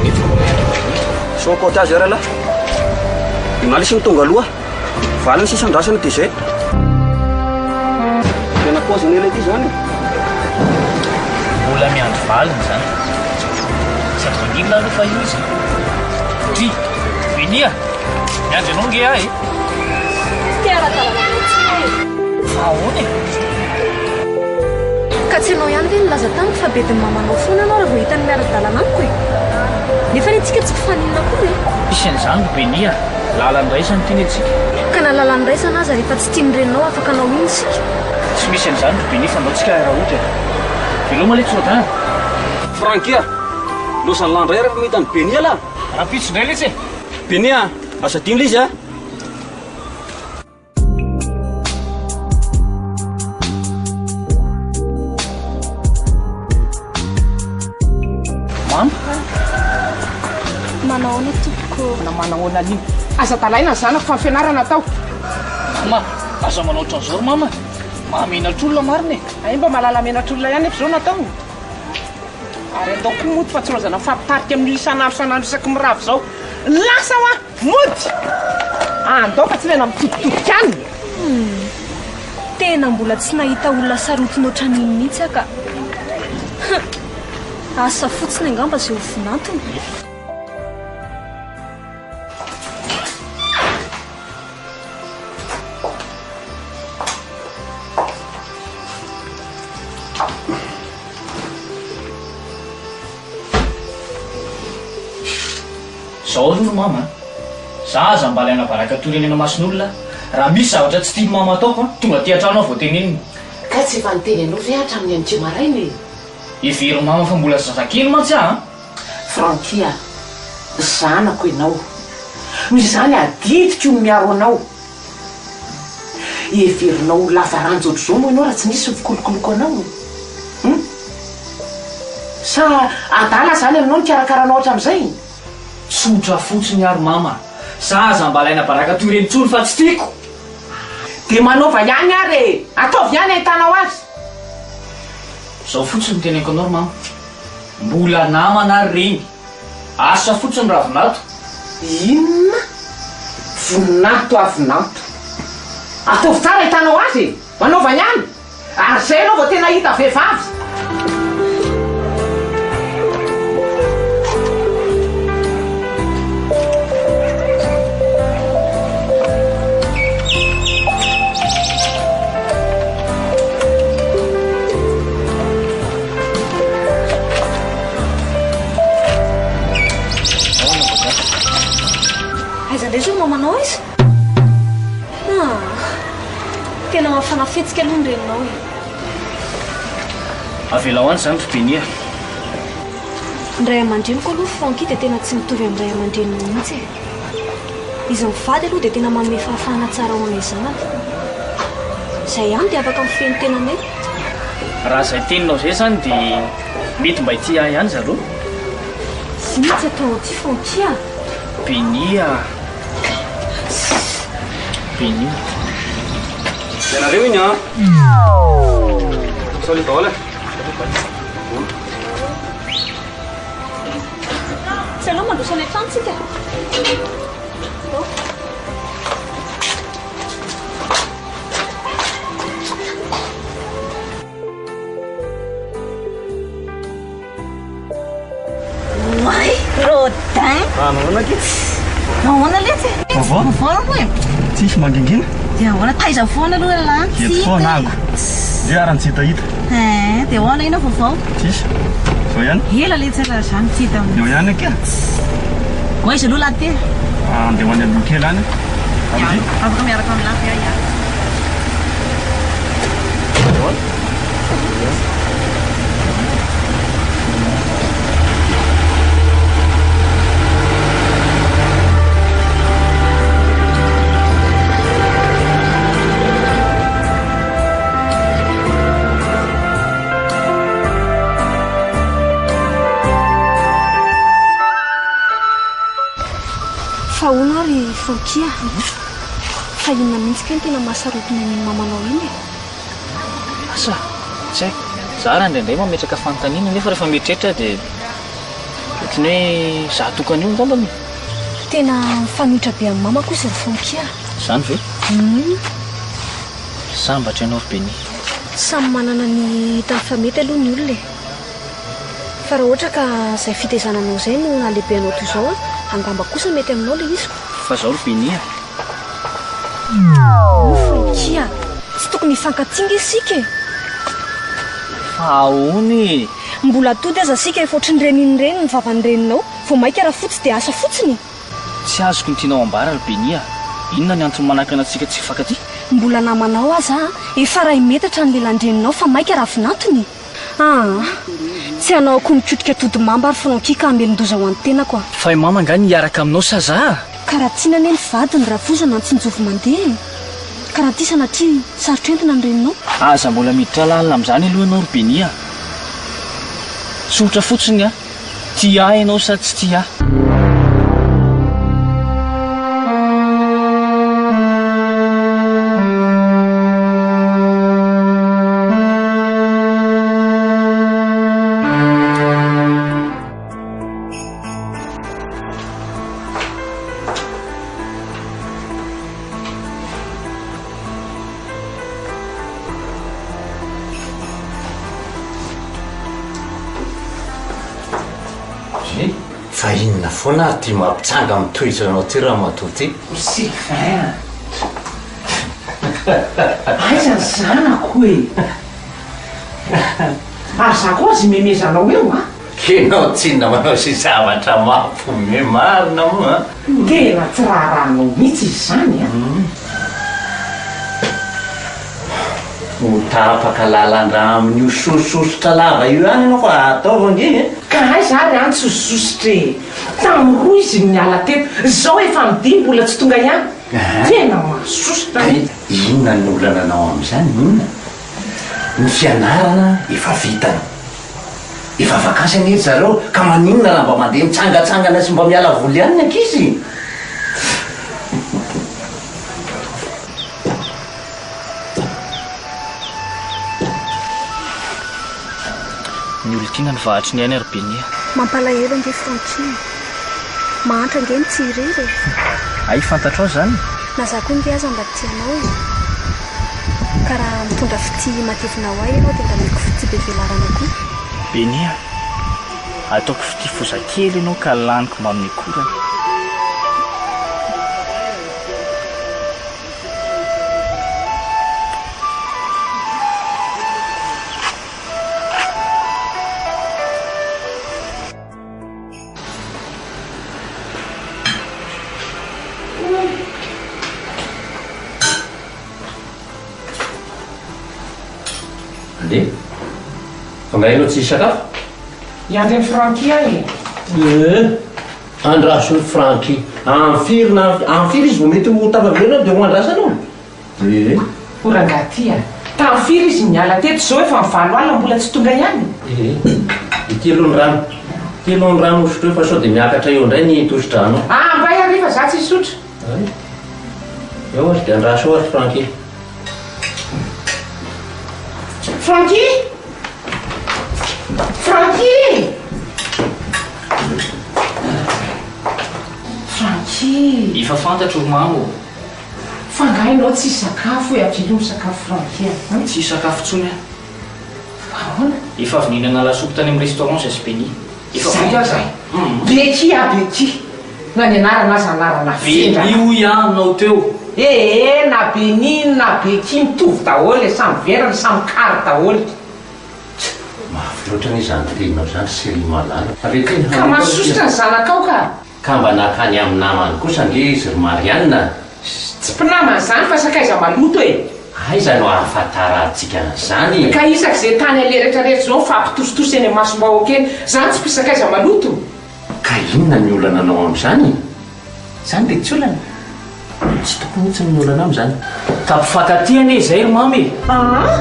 Nefa mbola miandry an'i Benia. Sao kaoty azy ary ialahy. Omaly isika no tonga aloha. Valiny sisa andrasana dia izay. Tena paoziny ela ity izany e. Mbola miandry valiny izany. Sady maninona aloha fa io izy. Dry! Benia! Miandry anao nge aho e! Tsy te hiara-dalana aminao intsony aho e! Fa ahoana e? Ka tsy ianao ihany ve nilaza tamiko fa bedin'ny mamanao foana ianao raha vao hitany miara-dalana amiko e? Nefa anie tsika tsy mpifaninona akory e! Misy an'izany ry Benia a! Lalan-draisana ity ny antsika. Ka na lalan-draisana aza rehefa tsy tian'ny reninao afaka hanao inona isika? Tsy misy an'izany ry Benia fa ndao tsika hiara-hody e! Veloma letsy Rodin a! Francky a! Lozan'lah indray rehefa mahita an'i Benia lah! Rahampitso indray letsy e! Benia a! Aza adino ilay izy a! Mama? Manao ahoana tompoko? Na manao ahoana anio? Aza dalaina ny zanako fa ny fianarana atao. Mama, aza manao ohatran'izao ry mama. Mahamenatr'olona marina e. Hay mba mahalala menatr'olona ihany nefa izao no atao. Ary andao koa mody fa tsy lozana mifampitarika amin'io isan'andro isan'andro isaky mirava izao. Lasa hoa! Mody! Andao fa tsy ilaina mitoditodika any. Humm. Tena mbola tsy nahita olona sarotiny ohatran'iny mihitsy aho ka. Hum. Asa fotsiny angamba izay ho vinantony. Zao aloha ry mama a! Za aza mba alaina baraka toy ireny any amason'olona a! Raha misy zavatra tsy tian'i mama ataoko a, tonga aty an-trano aho vao tenenina. Ka tsy efa niteny anao ve hatramin'ny anio maraina e? Heverin'i mama fa mbola zazakely mantsy aho a! Francky a! Zanako ianao. Noho izany adidiko ny miaro anao. Heverinao ho lava ranjo ohatr'izao moa ianao raha tsy nisy ny fikolokoloko anao? Hum? Sa adala izany aminao nikarakara anao hatramin'izay? Tsotra fotsiny ary mama a! Za aza mba alaina baraka toy ireny intsony fa tsy tiako! Dia manaova ihany ary e! Ataovy ihany ahitanao azy! Izao fotsiny no teneniko anao ry mama, mbola namana ary ireny! Asa fotsiny Ravinato. Inona? Voninahito Avinato. Ataovy tsara ahitanao azy e! Manaova ihany! Ary izay ianao vao tena hahita vehivavy! Aiza indray izao ny mamanao aiza? Ah, tena mafana fihetsika aloha ny reninao e. Avelao any izany ry Benia. Ny ray aman-dreniko aloha Francky dia tena tsy mitovy amin'ny ray aman-dreninao mihitsy e. Izy mivady aloha dia tena manome fahafahana tsara ho anay zanaka. Izay ihany dia afaka mifehy ny tenanay. Raha izay teninao izay izany dia mety mba hitia ahy ihany zareo. Inona tsy ataonao ity Francky a? Benia a! Benia. Ianareo iny an! Salut daholo e! Tsy aleo mandroso any an-trano tsika? Ndao. Oay, Rodin! Manahoana akia? Ahoana letsy e? Vaovao? Vaovao aloha e. Tsisy mangingina. Dia ahoana, taiza foana aloha ialahy? Tsy Eto hita foana e. aho. Dia ary ny tsy hitahita. Hein, dia ahoana inona vaovao? Tsisy. Zao ihany. Ela letsy raha izany tsy hita mihitsy. Eo ihany akia. Ho aiza aloha lahy ty? Andeha ho any aloha kely any. Ya, afaka miaraka amin'lah ve aho hiala? Fa hono ary Francky a! Fa inona mihitsy kay no tena mahasarotiny an'iny mamanao iny e? Asa, tsy haiko. Za raha indraindray mametraka fanontaniana nefa rehefa mieritreritra aho dia Ohatran'ny hoe za tokana io angambany e. Tena mifanohitra be amin'i mama kosa ry Francky a. Izany ve? Hum. Sambatra ianao ry Beni. Samy manana ny hitany fa mety aloha ny olona e. Fa raha ohatra ka izay fitaizana anao izay no nahalehibe anao toy izao an, angamba kosa mety aminao ilay izy ko. Fa zao ry Beni a. O Francky a! Tsy tokony hifankatia nge isika e! Fa ahoana e? Mbola atody aza isika efa ohatry ny reniny ireny ny vavan'ny reninao, vao maika rafotsy dia asa fotsiny e! Tsy azoko ny tianao ambara ry Beni a! Inona ny antony manakana antsika tsy hifankatia? Mbola namanao aza an! Efa iray metatra ny lelan-dreninao fa maika raha vinantony e! Aa! Tsy hanao akoho mikotrika atody mamba ary Francky ka hamelon-doza ho an'ny tenako a! Fa i mama angaha ny hiaraka aminao sa za? Ka raha tiana anie ny vadiny ravozana no tsinjovy mandeha e! Ka raha tia sanatria sarotra entina ny reninao? Aza mbola miditra lalina amin'izany aloha ianao ry Beni a! Tsotra fotsiny a! Tia ahy ianao sa tsy tia ahy? Fa inona foana ary ity mampitsanga amin'ny toetranao ity ramatoa ity? Ry Sylvain a! Aiza ny zanako e? Ary za koa aza imemezanao eo a! Ianao tsinona manao izay zavatra mampiomehy marina moa an! Tena tsy raharahanao mihitsy izy izany an! Ho tapaka lalan-dra amin'io sososotra lava io ihany ianao fa ataovy ange e! Ka aiza ary an tsy sosotra e! Tamin'ny roa izy no niala teto, izao efa amin'ny dimy mbola tsy tonga ihany! Tena mahasosotra mihitsy! Inona ny olana anao amin'izany? Inona? Ny fianarana efa vitany. Efa vakansy anie ry zareo ka maninona raha mba mandeha mitsangatsangana sy mba miala voly ihany ny ankizy? Ny olon-tiana ny vahatry ny aina ry Benia. Mampalahelo ange Francky e. Mahantra ange ny tsy irery e. Hay fantatrao izany? Na za koa nge aza mba tia anao e. Ka raha mitondra fitia matevina ho ahy ianao dia mba omeko fitia be velarana koa. Benia, ataoko fitia foza kely ianao ka laniko mbamin'ny akorany. Andeha. Fa nga ianao tsy hisakafo? Hiandry an'i Francky aho e. Eh, andraso ny Francky. Amin'ny firy na amin'ny firy izy vao mety ho tafaverina dia ho andrasanao? Eh. O rangahy ty a! Tamin'ny firy izy niala teto izao efa ny valo alina mbola tsy tonga ihany? Eh. Ity aloha ny rano. Ity aloha ny rano hosotroy fa sao dia miakatra eo indray ny tosi-drano. Ah, mbay hariva za tsy hisotro. Ay. Eo ary dia andraso eo ary Francky. Francky! Francky! Francky! Efa fantatro ry mama ô! Fa nga ianao tsy hisakafo e, avelao misakafo Francky a! Tsy hisakafo intsony aho. Fa ahoana? Efa avy nihinana lasopy tany amin'ny restaurant zay sy Beni. Efa Zay voky aho zay. zay. Beky ah Beky! Na ny anarana aza anarana vendrana. Beni hoy aho aminao teo. Ee na Beni na Beky mitovy daholo e, samy vendrana, samy kary daholo. Mafy loatra anie izany teninao izany Chérie malala. Avy aty ny Ka hanao masosotra ny zanakao ka. Ka mba nakany amin'ny namany kosa ange izy ry Marianne a! Tsy mpinamana izany fa sakaiza maloto e! Aiza no ahafantarantsika an'izany e? Ka isaky izay tany aleha retraretra izao mifampitositosy eny imasom-bahoaka eny, izany tsy mpisakaiza maloto? Ka inona ny olana anao amin'izany e? Izany dia tsy olana? Tsy tokony mihitsy ny olana aminy izany. Ka mpifankatia anie izay ry mamy e! Aa!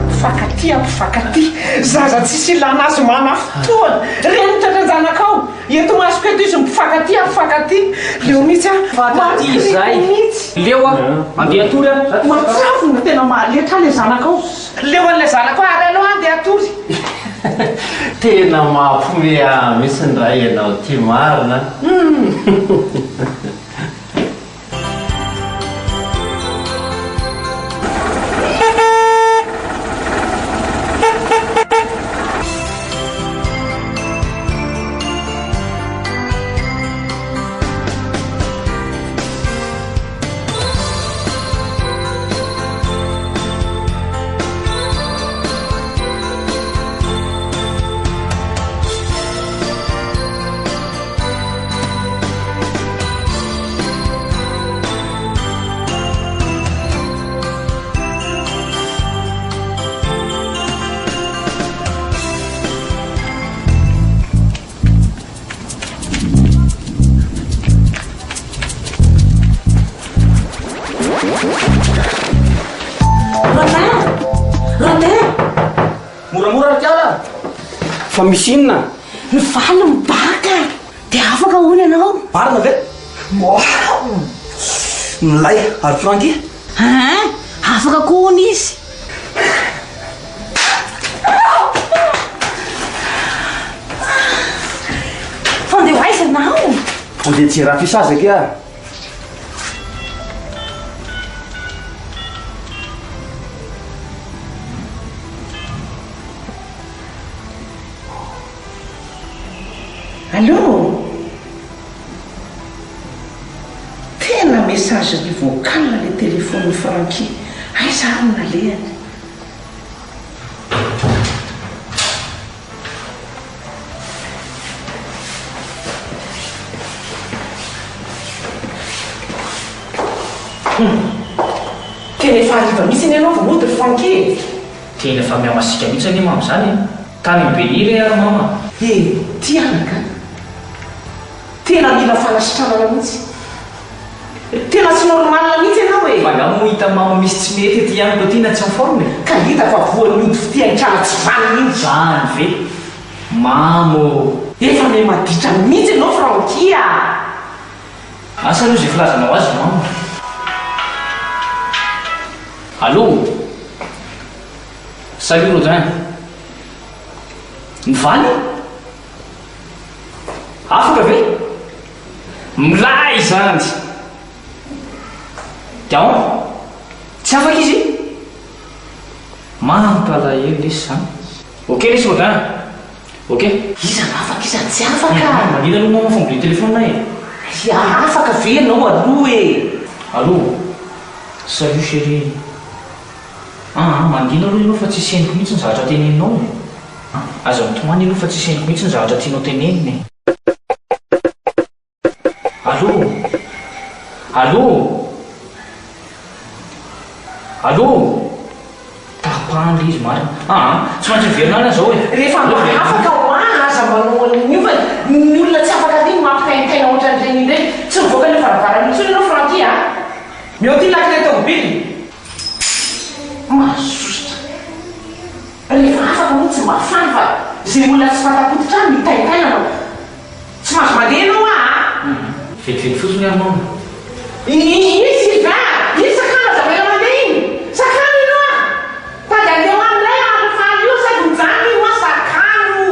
Mpifankatia, mpifankatia! Zaza tsisy ilana azy manafintohina! Reny tratran-janakao! Eto masoko eto izy mpifankatia, mpifankatia! Leo mihitsy aho! Mpifankatia izay! Mampiriko mihitsy! Leo aho! Mandeha hatory aho! Za tsy Mahatsiravina! Tena mahaletra ilay zanakao! Leo an'ilay zanakao ary aleo andeha hatory! Tena mampiomehy ahy mihitsy ndray ianao ity marina an! Rodin! Rodin! Moramora ry kiala! Fa misy inona? Ny valy mibaka! Dia afaka hono ianao? Marina ve? Wow! Milay! Ary Francky? Aa! Afaka koa hono izy. Fa andeha ho aiza ianao? Andeha hijery affichage akia. Allô? Tena messagerie vocale le telephone-n'i Francky, aiza ary no nalehany? Hum! Tena efa hariva mihitsy anie ianao vao mody ry Francky e! Tena efa mihamasiaka mihitsy anie mama izany e! Tany amin'ny Beni re ary mama! E! Ty anaka a! Tena mila fanasitranana mihitsy! Tena tsy normal mihitsy ianao e! Fa angaha moa hitan'i mama misy tsy mety ety amiko ety na tsy en forme e? Ka hita fa voan'ny ody fitia hitranga tsy vanona iny! Zany ve? Mama ô! Efa miha maditra mihitsy ianao Francky a! Asa aloha izay filazanao azy mama. Allô! Salut Rodin! Ny valy? Afaka ve? Milay izany! Dia ahoana? Tsy afaka izy? Mampalahelo lesy izany. Ok lesy Rodin a! Ok. Iza no afaka iza no tsy afaka? Manina aloha mama fa mbola hi-telephone e! Ya afaka ve ianao aloha e? Allô! Salut chérie! Aa mangina aloha ianao fa tsisy henoko mihitsy ny zavatra teneninao e! Aza mitomany ianao fa tsisy henoko mihitsy ny zavatra tianao tenenina e! Allô! Allô! Allô! Tapahana ilay izy marina. Aa tsy maintsy miverina any aho izao e! Rehefa mba afaka hoa aza manao an'io fa ny olona tsy afaka ry mampitaintaina ohatran'ireny ireny. Tsy mivoaka an'io varavarana io intsony ianao Francky a! Meo ty lakile tomobile. Mahasosotra. Rehefa afaka moa tsy mba faly fa ze olona tsy fanta-pototra any mitaintaina manko. Tsy mahazo mandeha ianao aa! Vetivety fotsiny ary mama. Iny Sylvain a! Iny sakana aza avela mandeha iny! Sakano iny oa! Tady andeha ho any indray ary faly io sady mijanona iny oa sakano!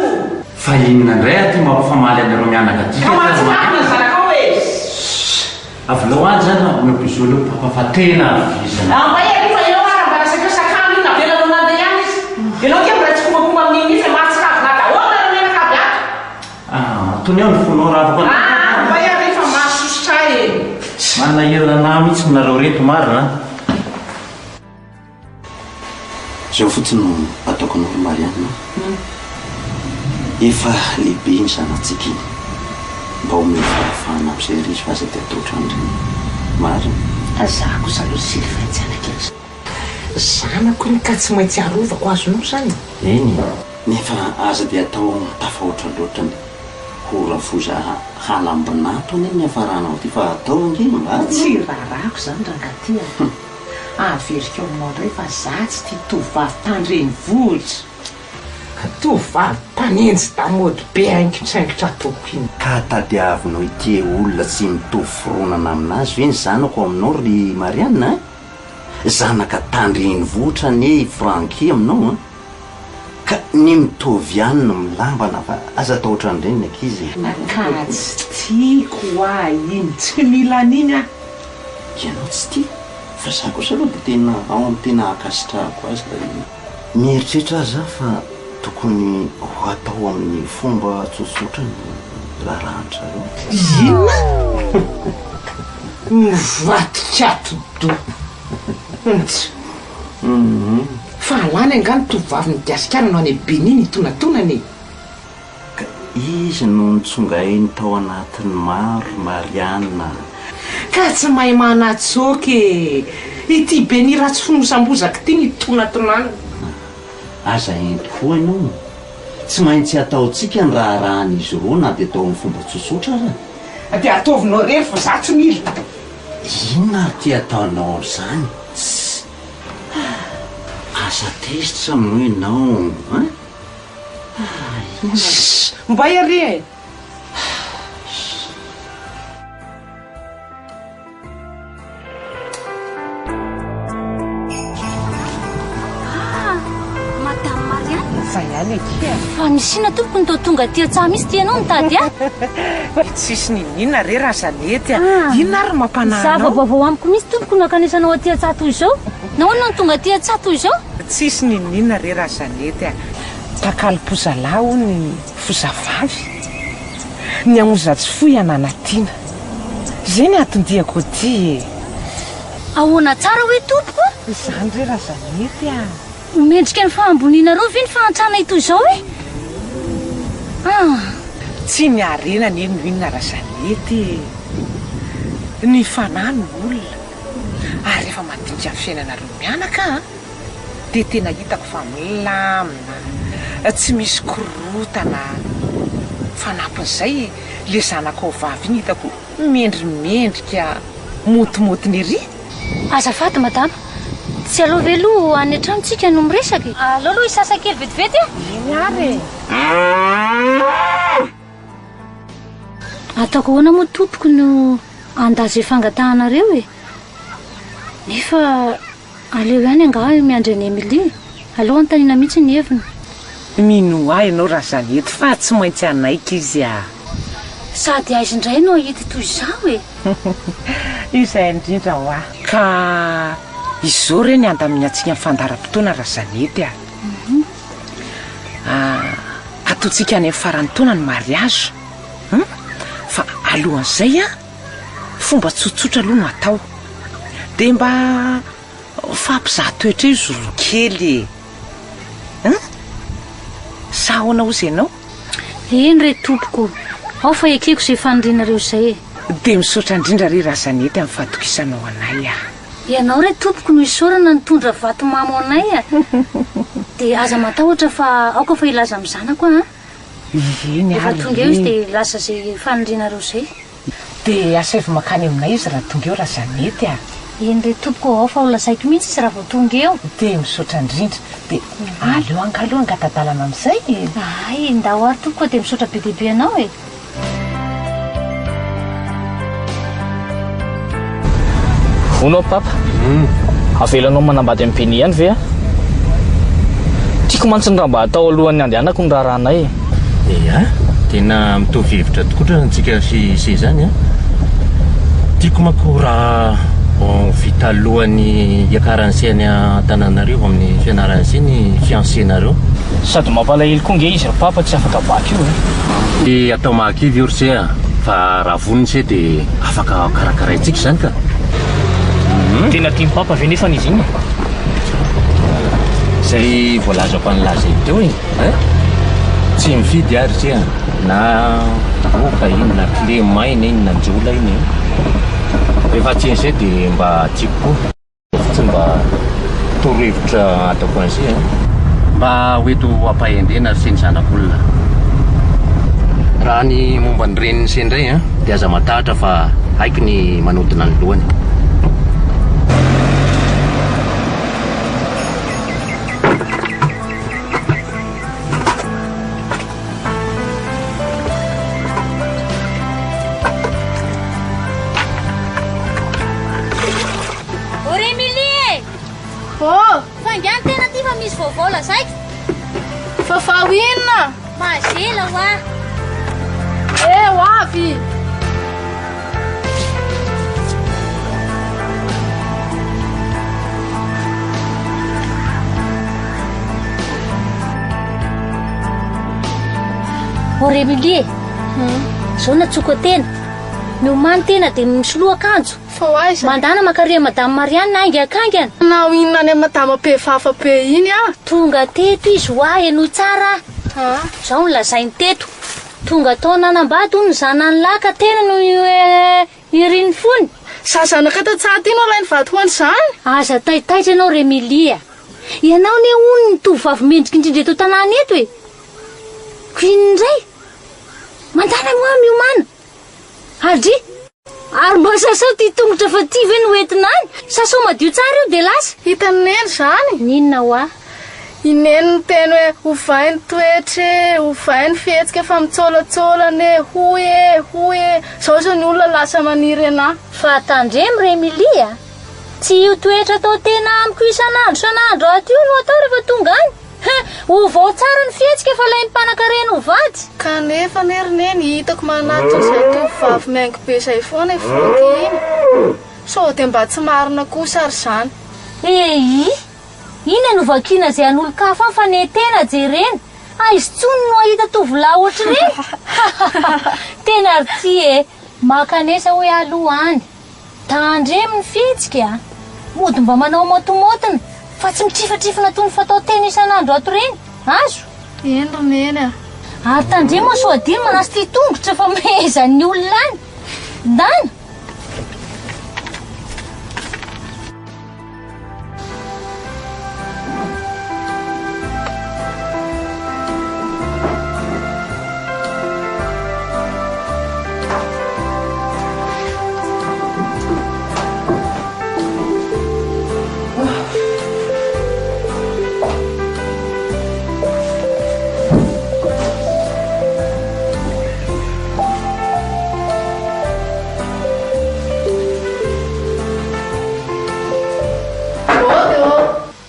Fa inona indray ary ity mampifamaly anareo mianaka ty Ka mahatsiravina ny zanakao e! Sss! Avelao any zany fa omeo bisous aloha papa fa tena vizana. Ambay aloha fa ianao ary mba resaka eo sakana io navelanao nandeha ihany izy. Ianao akia mbola tsikombakomba amin'iny mihitsy e, mahatsiravina daholo nareo mianakavy ato. Ah, toneo ny fonao ravako an. Ah, ambay aloha fa mahasosotra ahy e. Manahirana anah mihitsy nareo reto marina an. Izao fotsiny no ataoko anao ry Marianne a! Efa lehibe iny zanatsika iny, mba omeo fahafahana amin'izay ry izy fa aza dia atao ohatran'ireny. Marina. Za kosa aloha Sylvain tsy hanakely zanako iny ka tsy maintsy arovako, azonao izany? Eny e! Nefa aza dia atao tafahoatra loatra ny ho rafoza halambinato anie ny hiafaranao aty fa atao ange mba Tsy raharahako izany rangahy ty a! Averiko aminao indray fa za tsy tia tovovavy tandrenivohitra. Tovovavy mpanenjy damaody be haingitraingitra ataoko iny. Ka tadiavinao ity olona tsy mitovy fironana aminazy ve ny zanako aminao ry Marianne a? Zanaka tandrenivohitra anie i Francky aminao a! Ka ny mitovy ihany no milambana fa aza atao ohatran'ireny ny ankizy e. Ka tsy tiako hoa iny, tsy mila an'iny aho. Ianao tsy tia? Fa za kosa aloha dia tena ao amin'ny tena ankasitrahako azy ilay izy. Mieritreritra aza aho fa tokony ho atao amin'ny fomba tsotsotra ny raharahan-dry zareo. Inona? Mivadika atidoha. Ntsy. Fa alany angaha ny tovovavin'i Gasikara no any Benin hitonatonana e? Ka izy no nitsongainy tao anatin'ny maro ry Marianne a! Ka tsy mahay manatsoaka e! Ity Benin ratsy fonosam-bozaka ity no hitonatonanana. Aza entiko koa ianao. Tsy maintsy ataontsika ny raharahan'izy roa na dia atao amin'ny fomba tsotsotra ara. Dia ataovinao irery fa za tsy mila. Inona ary ity ataonao amin'izany? Tssy! Aza tezitra moa ianao an! Tssy! Mbay ary e! Ah, Madame Marianne. Zay ihany akia. Fa misy inona tompoko no toa tonga aty an-tsaha mihitsy ity ianao mitady ahy? Tsisy niniana re Razanety a. Ah. Inona ary no mampanahy anao? Zava-baovao amiko mihitsy tompoko no hankanesanao aty an-tsaha toy izao. Nahoana no tonga aty an-tsaha toy izao? Tsisy niniana re Razanety a. Takalom-pozalahy hono ny fozavavy. Ny hamoza tsy foy hananatiana. Izay ny anton-diako aty e. Ahoana tsara hoe tompoko? Izany re Razanety a. Mendrika ny fahambonianareo ve ny fahantrana itoy izao e? Ah. Tsy ny harena anie no inona Razanety e. Ny fanahy no olona. Ary rehefa mandinika ny fiainanareo mianaka aho dia tena hitako fa milamina, tsy misy korotana. Fanampin'izay, le zanakao vavy iny hitako mendrimendrika motimotiny ery. Azafady madama, tsy aleo ve aloha any an-trano tsika no miresaka e? Aleo aloha hisasa kely vetivety a! Eny ary e! Ataoko ahoana moa tompoko no handà izay fangatahanareo e? Nefa aleo ihany angaha miandry an'i Emilie, aleo anontaniana mihitsy ny heviny. Minoa ahy ianao Razanety fa tsy maintsy hanaiky izy ah. Sady aiza indray no hahita toy izao e? Izay indrindra hoa. Ka izao re ny handaminantsika ny fandaharam-potoana Razanety ah. Ataontsika any amin'ny faran'ny taona ny mariage hum! Fa alohan'izay an, fomba tsotsotra aloha no atao. Dia mba mifampizaha toetra eo izy roa kely e! Hum! Sa ahoana hozy ianao? Eny re tompoko, ao fa ekeko izay fanirianareo izay e! Dia misaotra indrindra re Razanety amin'ny fahatokisanao anay ah! Ianao re tompoko no isaorana nitondra vatomamy ho anay a! Dia aza matahotra fa aoka fa hilaza amin'ny zanako aho an! Eny Rehefa ary tonga eo izy e! dia hilaza izay fanirianareo izay. Dia asaivo mankany aminay izy raha tonga eo Razanety a! Eny re tompoko ao fa ho lazaiko mihitsy izy raha vao tonga eo. Dia misaotra indrindra. Dia aleo angaha aloha hangata-dalana amin'izay e! Hay, ndao ary tompoko dia misaotra be dia be anao e! Hono aho papa, avelanao manambady amin'i Beni ihany ve aho? Tiako mantsy ny raha mba atao alohan'ny handehanako ny raharahanay e. Ia, tena mitovy hevitra tokoa tra antsika sy se zany an. Tiako manko raha vita alohan'ny hiakaran'i se any Antananarivo amin'ny fianaran'i se ny fiancé-nareo. Sady mampalahelo koa nge izy ry papa tsy afaka bac io e. Tsy atao mahakivy io ry se a, fa raha vonona se dia afaka karakaraintsika izany ka. Tena tian'i papa ve nefany izy iny e? Izay voalazako an'lah zay teo e, hein? Tsy mifidy aho ry se a, na boka iny na clé maina iny na njola iny e. Rehefa tian'i se dia mba tiako koa. Tsy mba torohevitra ataoko an'izay an. Mba ho eto ampahendrena ry se ny zanak'olona. Raha ny momba ny renin'i se indray an, dia aza matahotra fa haiko ny manodina ny lohany. O ry Emilie e! Oh! Faingano tena aty fa misy vaovao lazaiko! Vaovao inona? Mazela hoa! Eh, ho avy! Oh Remilie e! Zao natsoka tena. Miomany tena dia misoloa akanjo. Fa ho aiza? Mandana mankaria Madame Marianne haingankaingana. Hanao inona any amin'i Madama be vafa be iny aho? Tonga teto izy hoa, henoy tsara ah. Zao no lazainy teto. Tonga tao nanambady hono ny zanany lahy ka tena no irin'ny fony. Za zanaka tantsaha ty no alainy vady ho an'izany? Aza taitaitra ianao Remilie a. Ianao anie hono ny tovovavy mendrika indrindra eto an-tanàna eto e. Ko inona indray? Mandana moa miomàna. Adry! Ary mba sasao ty tongotra fa ty ve no entina any? Sasao madio tsara io dia lasa. Hitan'i Neny izany? N'inona hoa? I Neny niteny hoe ovay ny toetra e, ovay ny fihetsika fa mitsaolatsaolana e, hoy e, hoy e. Izao izao ny olona lasa maniry anà. Fa tandremo re Emilie a! Tsy io toetra atao tena amiko isan'andro isan'andro ato io no atao rehefa tonga any. He! Ovao tsara ny fihetsika fa ilay mpanankarena ho vady. Kanefa anie ry Neny hitako manatona izay tovovavy mihaingo be izay foana i Franck iny. Sao dia mba tsy marina kosa ary izany. Eii! Inona no vakiana izay an'olon-kafa any fa ny tena jerena. Aiza intsony no hahita tovolahy ohatr'ireny? Hahahaha! Tena ry ty e! Mankanesa hoy aho aloha any. Tandremo ny fihetsika a! Mody mba manao maotimaotina fa tsy mitrifatrifina toy ny fatao tena isan'andro ato ireny. Azo? Eny ry Neny a! Ary tandremo sao adino manasy ity tongotra fa mehezan'ny olona any. Ndana!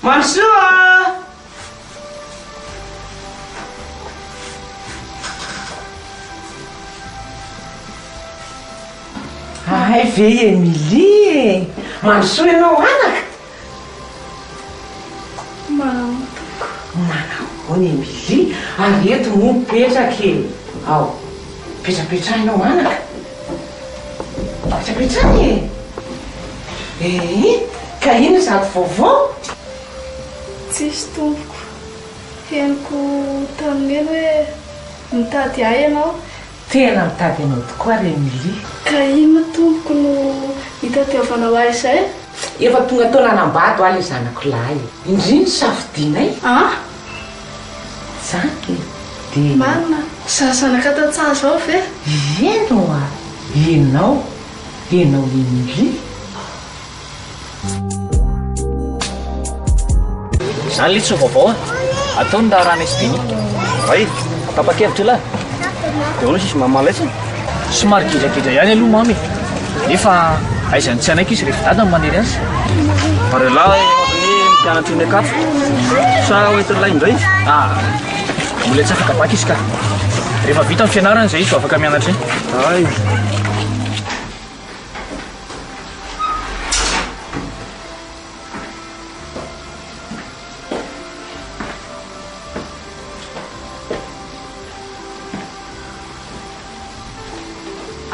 Mandrosoa! Hay ve i Emilie e! Mandrosoa ianao anaka! Manao tompoko. Manahoana Emilie? Ary eto moa mipetraka e! Ao, mipetrapetraha ianao anaka. Mipetrapetraha e! Ee, ka inona izato vaovao? Tsisy tompoko. Henoko tamin'i Neny hoe mitady ahy ianao. Tena mitady anao tokoa ry Emilie. Ka inona tompoko no itadiavanao ahy izay? Efa tonga tao nanambady hoa ilay zanako lahy e. Indry ny safidinay. An? Zany e. Dia. Marina? Za zanaka tantsaha zao ve? Eny hoa. Ianao. Ianao Emilie. Zany letsy no vaovao a! Atao ny raharaha anay sy Denis. Hay, tapa-kevitra ialahy. Dia ahoana sisa mamaly azy? Somary gedragedra ihany aloha Mamy e! Nefa aiza no tsy hanaiky izy rehefa dada no manery azy. Ary ialahy ohatran'ny hoe mpianatra eny Ankatso. Sa hoentin'ilahy indray izy? Ah, mbola tsy afaka bac izy ka. Rehefa vita ny fianarany izay izy vao afaka mianatra eny. Hay.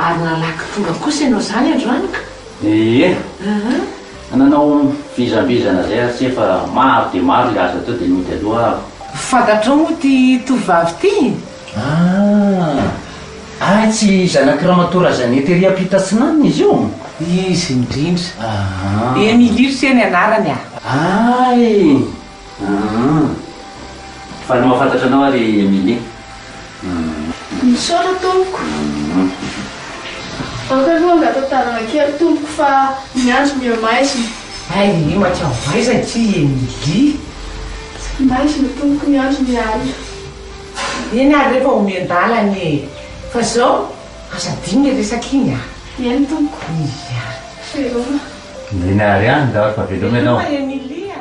Ary nalaky tonga kosa ianao izany androany ka? Ie. Nanao vizambizana izay aho tsy efa maro dia maro ilay azo atao dia nody aloha aho. Fantatrao moa ity tovovavy ity? Ah! Hay tsy zanak'i Ramatoa Razanety ery ampita atsinanana izy io? Izy indrindra. Ah! Emilie ry se ny anarany ah! Hay! Ah! Faly mahafantatra anao aho ry Emilie. Hum. Misaotra tompoko. Aoka aloha angata-tanana kely tompoko fa ny andro miha maizina. Hay maty ao aiza ity i Emilie? Maizina tompoko ny andro miha alina. Eny ary re fa omen-dalana e! Fa zao, aza adino le resaka iny a! Eny tompoko. Ia. Veloma. Eny ary an, ndao fa veloma ianao. Veloma Emilie a!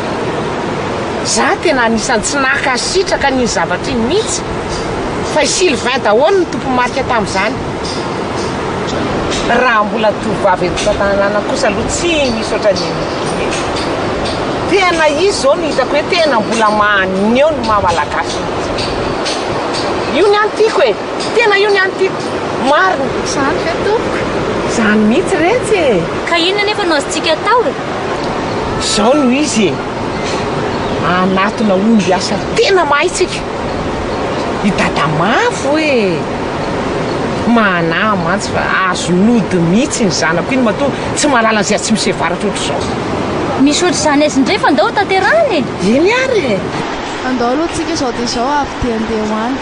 Za tena anisan'ny tsy nankasitraka an'iny zavatra iny mihitsy fa i Sylvain daholo no tompo-marika tamin'izany. Raha mbola tovovavy eto an-tanàna kosa aloha tsy misy ohatran'i Emily e. Tena izy izao no hitako hoe tena mbola maneho ny maha malagasy mihitsy. Io ny ahy tiako e! Tena io ny ahy tiako. Marina. Izany ve tompoko? Izany mihitsy retsy e! Ka inona anefa no azontsika atao e? Izao no izy e! Hanatona ombiasa tena mahay tsika. I Dada Mavo e! Manahy mantsy fa azon'ody mihitsy iny zanako iny matoa tsy mahalala an'izay atsimo sy avaratra ohatr'izao. Misy ohatr'izany aiza indray fa ndao hotanterahina e! Eny ary e! Andao aloha tsika izao dia izao avy dia andeha ho any.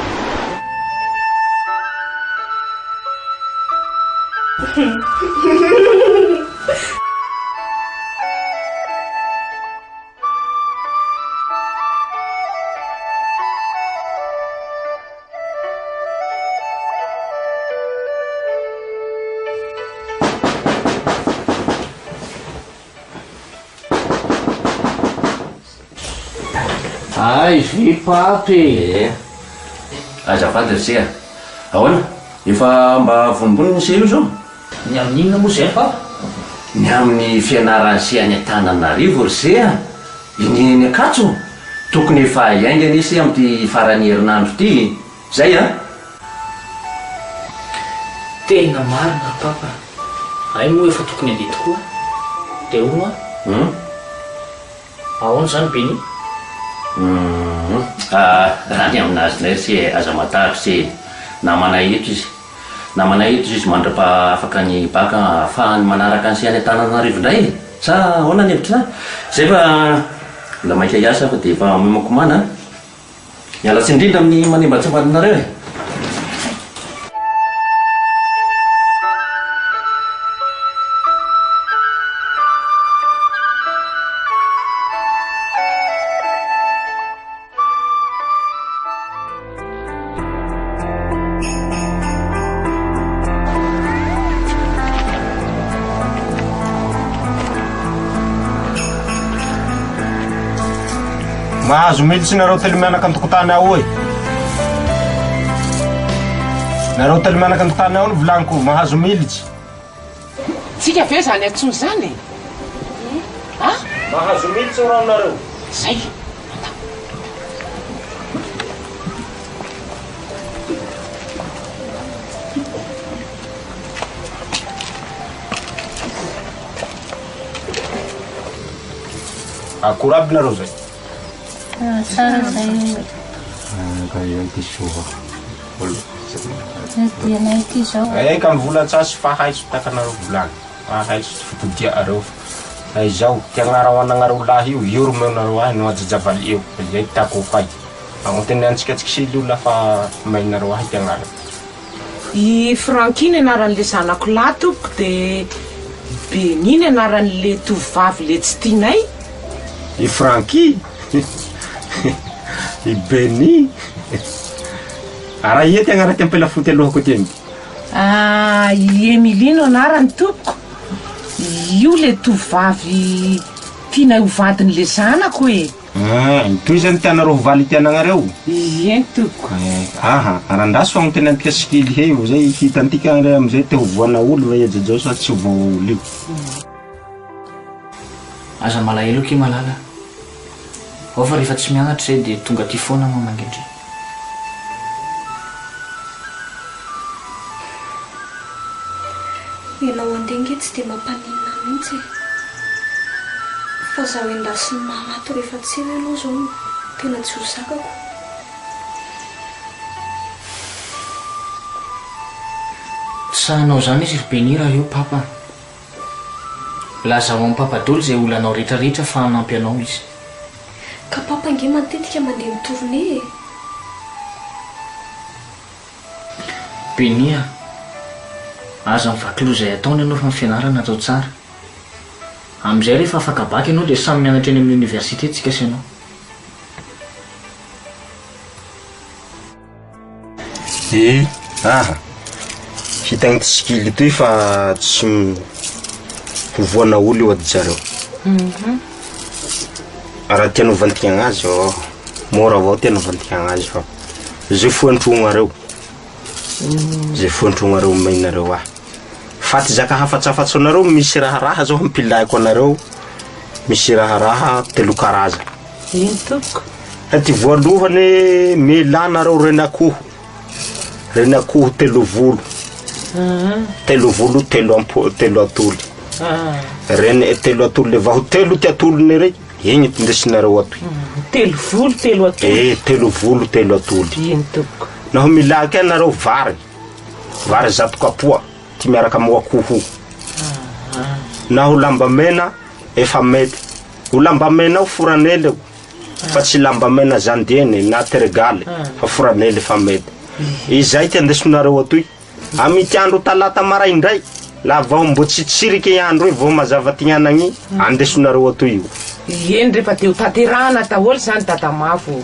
Hay ve Papa e! Ee. Azafady ry se a! Ahoana? Efa mba vonombonona ny se io izao? Ny amin'ny inona moa izay Papa? Ny amin'ny fianaran'ny se any Antananarivo ry se a! Eny eny Ankatso! Tokony efa hiainga anie se amin'ity faran'ny herinandro ity e! Izay an! Tena marina ry Papa! Hay moa efa tokony handeha tokoa! Dia hono an? Hum? Ahoana izany Benny? Hum, raha ny aminazy indray ry se e, aza matahotra se e! Namanay eto izy. Namanay eto izy mandrapaha afaka ny bac ahafahany manaraka an'i se any Antananarivo indray e! Sa ahoana ny hevitr'izany? Izay fa mbola maika hiasa aho fa dia efa miomankomana an! Miala tsiny indrindra amin'ny manembantsembana anareo e! Mahazo militsy nareo telo mianaka an-tokotany ao e. Nareo telo mianaka an-tokotany ao no volagniko, mahazo militsy. Tsika ve zany antsoiny zany e? A? Mahazo militsy rano nareo. Zay. Akory aby nareo zay? Ah, tsara zay. Dianay ity zao. Eka mivola tsasy fa haitso takanareo volany. Fa haitso tsy fitodia'areo. Fa izao, ty agnara ho anagnareo lahy io, io ro omeonareo ahy no ajajavaly eo. Fa izay tiako ho hay. Agnonteneantsika tsy kisily io lafa omenareo ahy ty agnarany. I Francky ny anaran'le zanako lahy tompoko de Benie ny anaran'le tovovavy le tsy tianay. I Francky? I Benie? Ara ia ty agnara ty ampela foty alohako aty amity? Ah, i Emilie no anarany tompoko. Io le tovovavy tianay ho vadin'le zanako e. Ah, toy izany tianareo ho valy ity anagnareo? Ie tompoko. Eh, aha, arandraso fagnontaniantika sikily he io zay hitantika re amizay te ho voana olo ve i sa tsy ho voaolo io. Aza malahelo akia malala. Ao fa rehefa tsy mianatra izay dia tonga aty foana mamangy an-dry. Ianao andeha nge tsy dia mampaninona ahy mihitsy e! Fa zaho endasin'i mama ato rehefa tsy eo ianao izao no tena tsy ho zakako. Tsy sahinao izany izy ry Beni raha eo Papa. Lazao amin'i Papa dolo izay olanao rehetra rehetra fa hanampy anao izy. Ka Papa nge matetika mandeha mi-tourner e! Beni a! Aza mivaky loha izay ataony ianao fa ny fianarana atao tsara. Amin'izay rehefa afaka bac ianao dia samy mianatra eny amin'ny université tsika sy ianao. Eh, aha. Hitan'ity sikily ity fa tsy ho voana olo io ady zareo. Raha tianao vantikagna azy, oh, mora avao tianao vantikagna azy fa zay foantrognareo. Zay foantrognareo omenareo ahy. Fa ty zaka hafatsafatsanareo misy raharaha zao hampilahiko anareo, misy raharaha telo karaza. Ino tompoko? Ty voalohany mila nareo ren'akoho, ren'akoho telo volo, telo volo telo ampo telo atoly, reny telo atoly le vaho telo ty atolony rey, igny ty ndesinareo atoy. Telo volo telo atoly. Eh, telo volo telo atoly. Ino tompoko? Naho mila kay nareo vary, vary zato kapoa ty miaraka amy akoho io. Naho lamba mena efa mety. O lamba mena ao foranely io fa tsy lamba mena zandieny na tergaly fa foranely fa mety. Izay ty andesinareo atoy. Amity andro talata maraindray, laha vaho mbo tsy tsiriky i andro io vao mazava atignanagny, andesinareo atoy io. Eny rehefa dia ho tanterahana daholo izany Dadamavo ô.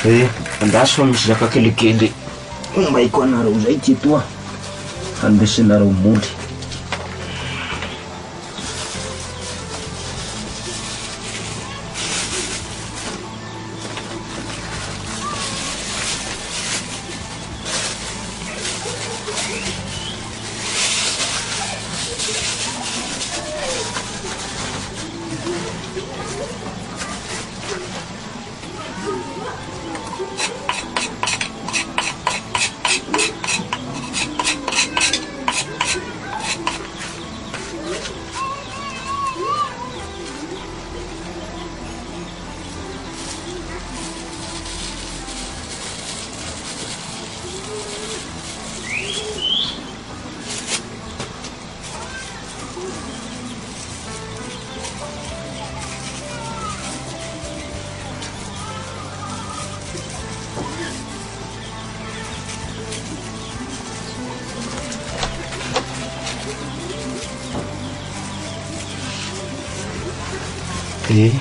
Eh, andraso fa misy zaka kelikely ombaiko anareo zay ty etoa, andesinareo moly. Eh,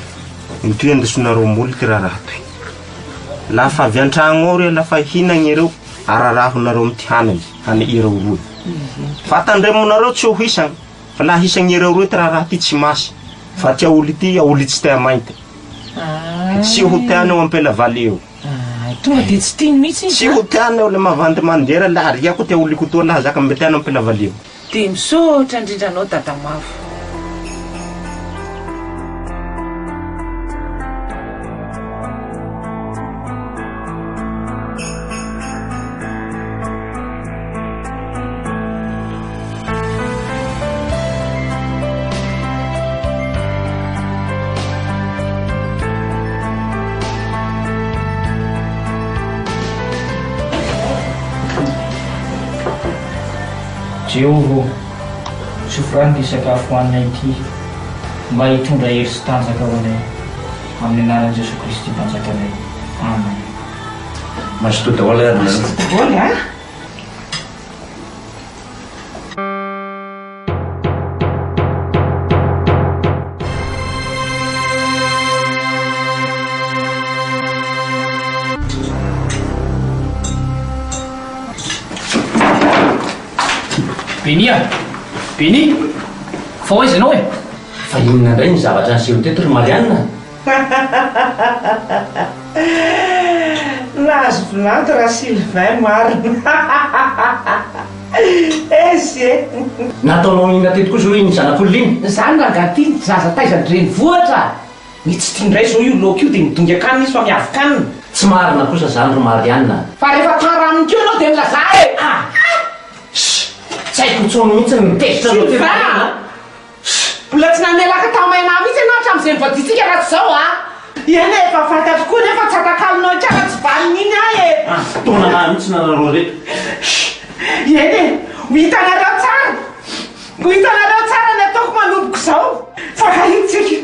intoy andesonareo moly ty raharaha toy. Lafa avy an-tragno ao re, lafa hihinagna iereo, ararahonareo amy ty haniny, hany iereo roe. Fa tandremonareo tsy ho hisagna, fa laha hisagna iereo roe ty raharaha ty tsy masy, fa ty aoly ty, aoly tsy tea mainte. Tsy ho teany eo ampela valy eo. Tonga dia tsy tiany mihitsy izy Tsy ho teany eo le mavandy mandiera laha riako ty aoliko toa laha zaka mbe teany ampela valy eo. Dia misaotra indrindra anao Dadamavo. Jehovah ô, tsofy rano ity sakafo hohaninay ity, mba hitondra hery sy tanjaka ho anay, amin'ny anaran'i Jesoa Kristy Mpanjakanay. Amen. Mazotoa daholo ary nareo. Mazotoa daholo a! Beni a! Beni! Fa ho aiza ianao e? Fa inona indray ny zavatra niseho teto ry Marianne? Nahazo vinanto ra Sylvain marina. Ezy e! Nataonao inona teto kosa hoy iny zanak'olona iny? Zany rangahy ty zaza taizan-drenivohitra! Ny tsy tiany indray zao io laoka io dia midongy an-kanina izy fa miavon-kanina. Tsy marina kosa zany ry Marianne a! Fa rehefa tara aminy koa ianao dia milazà e! Ah! Ssy! Tsy haiko intsony mihitsy ny mitezitra anao ty ry Marianne a! Ssy! Mbola tsy namelaka tamaina ahy mihitsy ianao hatramin'izay nivadiantsika raha tsy izao a! Eny e, efa fantatro koa nefa tsy atakalonao ikala tsy vanona iny ahy e! Ah! Fotoana anahy mihitsy nareo reto. Ssy! Eny e, ho hitanareo tsara! Ho hitanareo tsara ny ataoko manomboka izao! Fankahita tsika!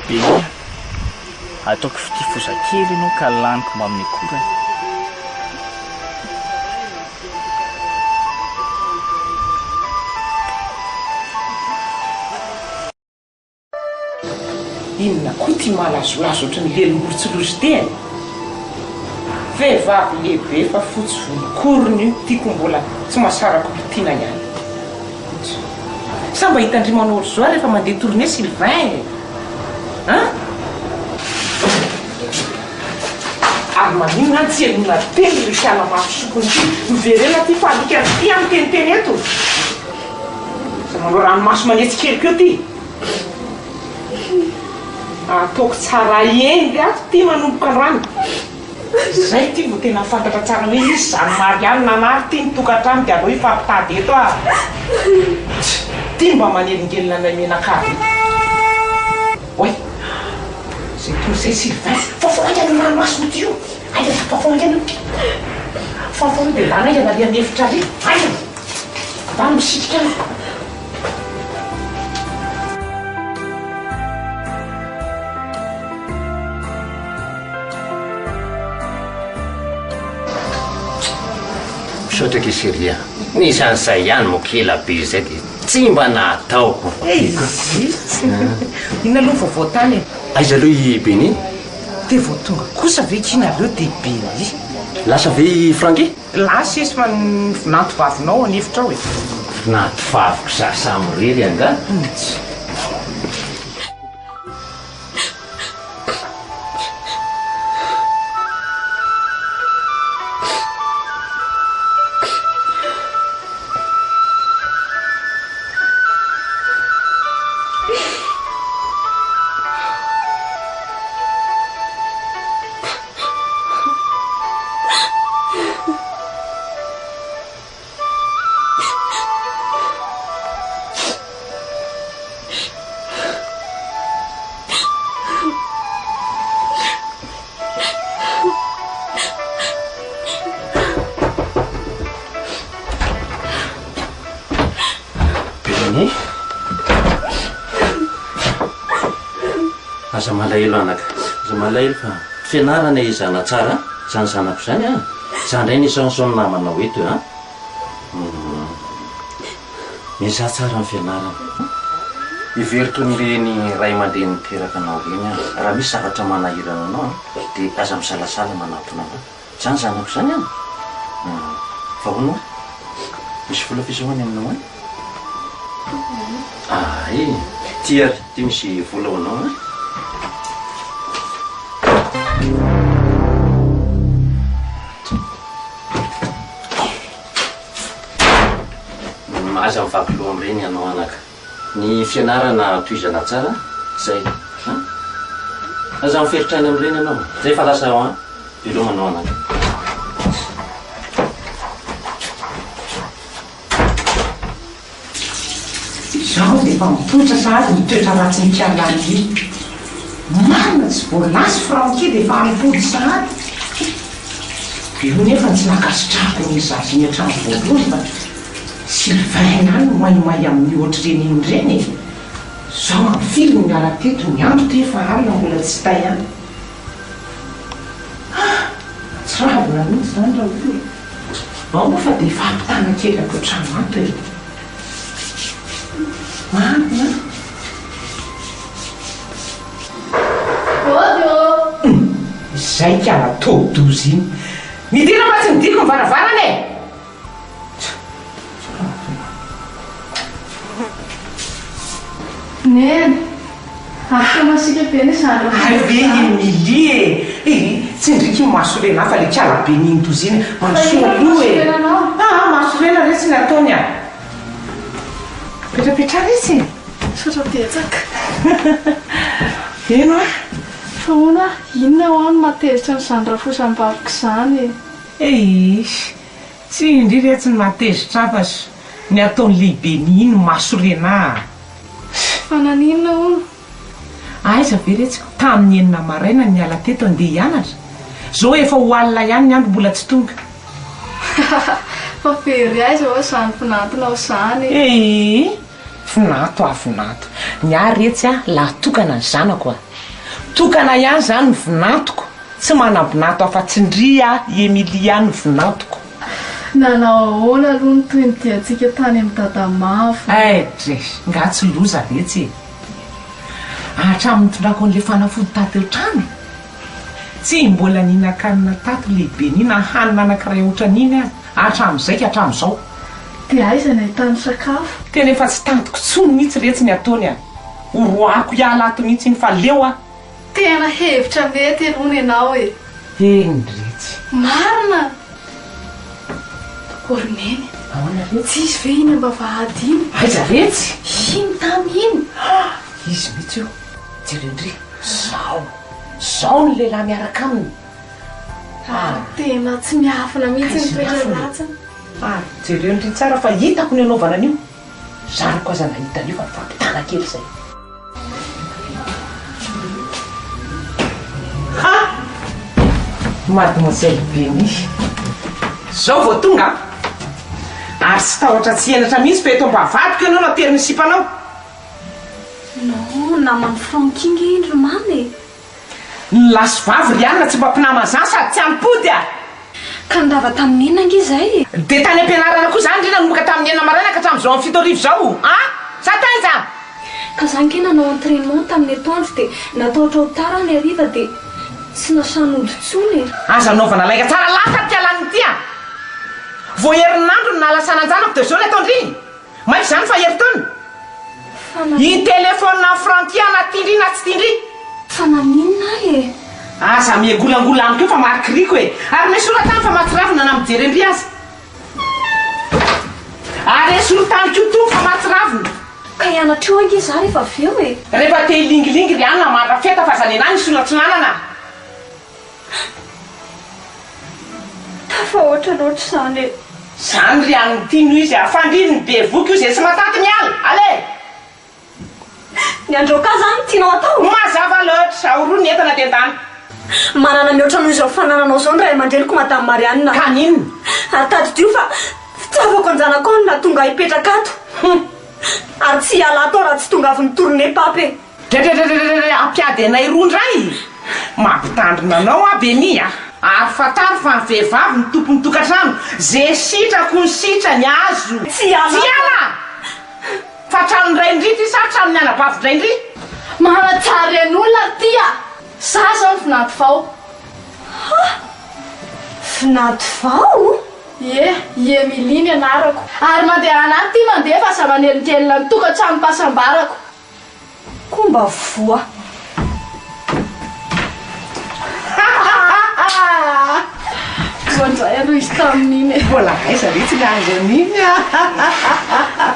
Belia, ataoko fitia foza kely ianao ka laniko mbamin'ny akorany. Inona koa ity malazolazo ohatran'ny lelomborontsiloza ity e? Vehivavy lehibe efa fotsy volon-korona io, tiako mbola tsy mahasaraka olon-tiana ihany. Sa mba hitan-dry manao ohatr'izao ary rehefa mandeha tournée Sylvain e? An? Ary maninona any tsy henoina teny ry kiala mafy sokony ity? Miverena aty fa alika ity aho miteniteny eto. Aza manao ranomaso manetsi-keloka eo ty. Ataoko tsara hendry ato ty manomboka androany. Zay ty vao tena fantatra tsara hoe iza zany Marianne nanary ty ny tokantrano de aleo hifampitady eto ah. Ty mba manelingelina anay mianakavy eto. Oay! Zay tonga zay Sylvain. Fafao haingana io ranomasina ity io. Haingana, fafao haingana io. Fafao io de ndana haingana ary an'efitra ary. Haingana. Ndana misitrika any. Misaotra akia chérie a! Nisy an'izay ihany moa ela be izay dia tsy mba nataoko. Inona aloha ny vaovao tany e? Aiza aloha i Béni? Dia vao tonga kosa ve kia nareo dia Béni? Lasa ve i Francky? Lasa izy fa ny vinanto vavinao ao an'efitra ao e. Vinanto vaviko za samirery angaha? Béni? Aza malahelo anaka, aza malahelo fa fianarana ezahana tsara zany zanako zany an! Za ndray ny isan'izao ny namanao eto an! Miezaha tsara amin'ny fianarana. Hevero toy ny ireny ray aman-dreny niteraka anao ireny aho. Raha misy zavatra manahirana anao dia aza misalasala manatona anah. Izany zanako izany an! Fa hono hoa, misy vola ve izao any aminao any? Ay! Ity ary, ity misy vola ho anao an! Aza mivaky loha amin'ireny ianao anaka. Ny fianarana tohizana tsara, zay an! Aza miferotra aina amin'ireny ianao. Zay fa lasa aho an! Veloma anao anaka. Izao dia efa mipoitra sahady ny toetra ratsin'i Kialali. Marina tsy vao lasa Francky dia efa hampody sahady. Io nefa tsy nankasitrahako an'iny zaza iny hatramin'ny voalohany fa Sylvain ihany no maimay amin'ny ohatr'ireny iny ireny e. Izao amin'ny firy no niala teto, ny andro ty efa alina mbola tsy hita ihany. Ah! Mahatsiravina mihitsy izany raolona e. Ao moa fa dia efa ampitana kely ato an-trano ato e. Marina an! Ody ô! Hum! Izay kala tôdozy iny. Midira fa tsy midiko ny varavarana e! Neny, ary toa masiaka be ny zandry Hay ve i Emilie e! Ehe, tsy ndriky io mahasorena ahy fa le kala be n'iny dozy iny. Mandrosoa aloha e! Aa, mahasorena re tsy ny ataony a! Mipetrapetraha retsy e! Misaotra betsaka. Heno a! Fa hono a, inona hoa no mahatezitra ny zandry rafozam-baviko izany e? Eiish! Tsy indry retsy ny mahatezitra ahy fa ny ataon'ny lehibeny iny mahasorena ahy. Fa naninona hono? Aiza ve retsy ko tamin'ny enina maraina niala teto andeha hianatra? Zao efa ho alina ihany ny andro mbola tsy tonga. Fa very aiza hoa izany vinantonao izany e? Eeh! Vinanto ah vinanto. Ny ahy retsy ah lahy tokana ny zanako ah. Tokana ihany izany ny vinantoko. Tsy manam-binato afa-tsy ndry ah i Emilie ihany ny vinantoko. Nanao ahoana aloha ny tohin'ny diantsika tany amin'i Dadamavo? Edrey! Nga tsy loza retsy e! Hatramin'ny nitondrako an'ilay fanafody tato an-trano e! Tsy mbola nihinan-kanina tato lehibe na hanina anankiray ohatran'iny aza hatramin'izay ka hatramin'izao. Dia aiza no ahitany sakafo? Tena efa tsy tantiko intsony mihitsy retsy ny ataony a! Horoahako hiala ato mihitsy iny fa leo aho. Tena hevitra mety aloha nenao e! Eny retsy. Marina! O ry Neny, Ahoana retsy? tsy izy ve iny am-bavahady iny? Aiza retsy? Iny tany iny! Izy mihitsy io. Jereo ndry. Zao. Zao ny lehilahy miaraka aminy. Ary tena tsy miafina mihitsy ny toetra ratsiny. Ary jereo ndry tsara fa hitako ny anaovana an'io. Zariko aza nahita an'io fa nifampitana kely izay. Ha! Mademoiselle Bénie. Zao vao tonga an! Ary tsy tahotra tsy henatra mihitsy fa eto am-bavahadiko ianao no aterin'ny sipanao. Non, naman'i Francky nge iny ry mamy e! Ny lahy sy vavy ry anona tsy mba mpinamana zany sady tsy ampody a! Ka nirava tamin'ny enina ange izay e! Dia tany am-pianarana koa zany ry nanomboka tamin'ny enina maraina ka hatramin'izao amin'ny 7:00 izao a! Sa taiza? Ka za ange nanao entrainement tamin'ny atoandro dia natahotra ho tara ny hariva dia tsy nasahy nody intsony e! Aza anaovana lainga tsara lasa ity alaniny ity a! Vao herinandro no nahalasana an-janako dia izao ny ataon-dry? Maika izany fa herintaona? Fa na. Hi-telephone an'i Francky aho na tian-dry na tsy tian-dry. Fa naninona ahy e? Aza miangolangola amiko eo fa marikiriko e! Ary nesorata any fa mahatsiravina na mijery an-dry aza. Ary esory tany koa tony fa mahatsiravina. Ka hianatra eo ange za rehefa avy eo e! Rehefa te hilingilingy ry anona mandrafeta fa aza nenà ny solatsinanana. Tafahoatra loatra izany e! Zany ry anona ity no izy a! Fandriny ny bevoka io zay tsy matanty miala! Allez! Ny androka zany no tianao atao? Mazava loatra! Ahoroa ny entana dia ndana! Manana mihoatra noho izao fanananao izao ny ray aman-dreniko Madame Marianne. Ka n'inona? Ary tadidio fa fitiavako an-janakao no nahatonga ahy hipetraka ato. Ary tsy hiala ato aho raha tsy tonga avy ni-tourner Pape e! Dredredredredre hampiady anay roa ndray! Mampitandrina anao aho Beni a! Ary fantaro fa ny vehivavy no tompon'ny tokantrano, ze sitrako ny sitrany azo! Tsy hiala! Tsy hiala! Fa tranon-drain-dry ity sa tranon'ny anabavin-drain-dry? Manajary an'olona ry ty a! Za zao ny vinanto vao. Ha! Vinanto vao? Ie, i Emilie ny anarako. Ary mandehana any ty mandeha fa aza manelingelina ny tokantranom-pahasambarako. Koa mba voa. Voa indray aloha izy tamin'iny e. Mbola aiza ve tsy nahazo an'iny a!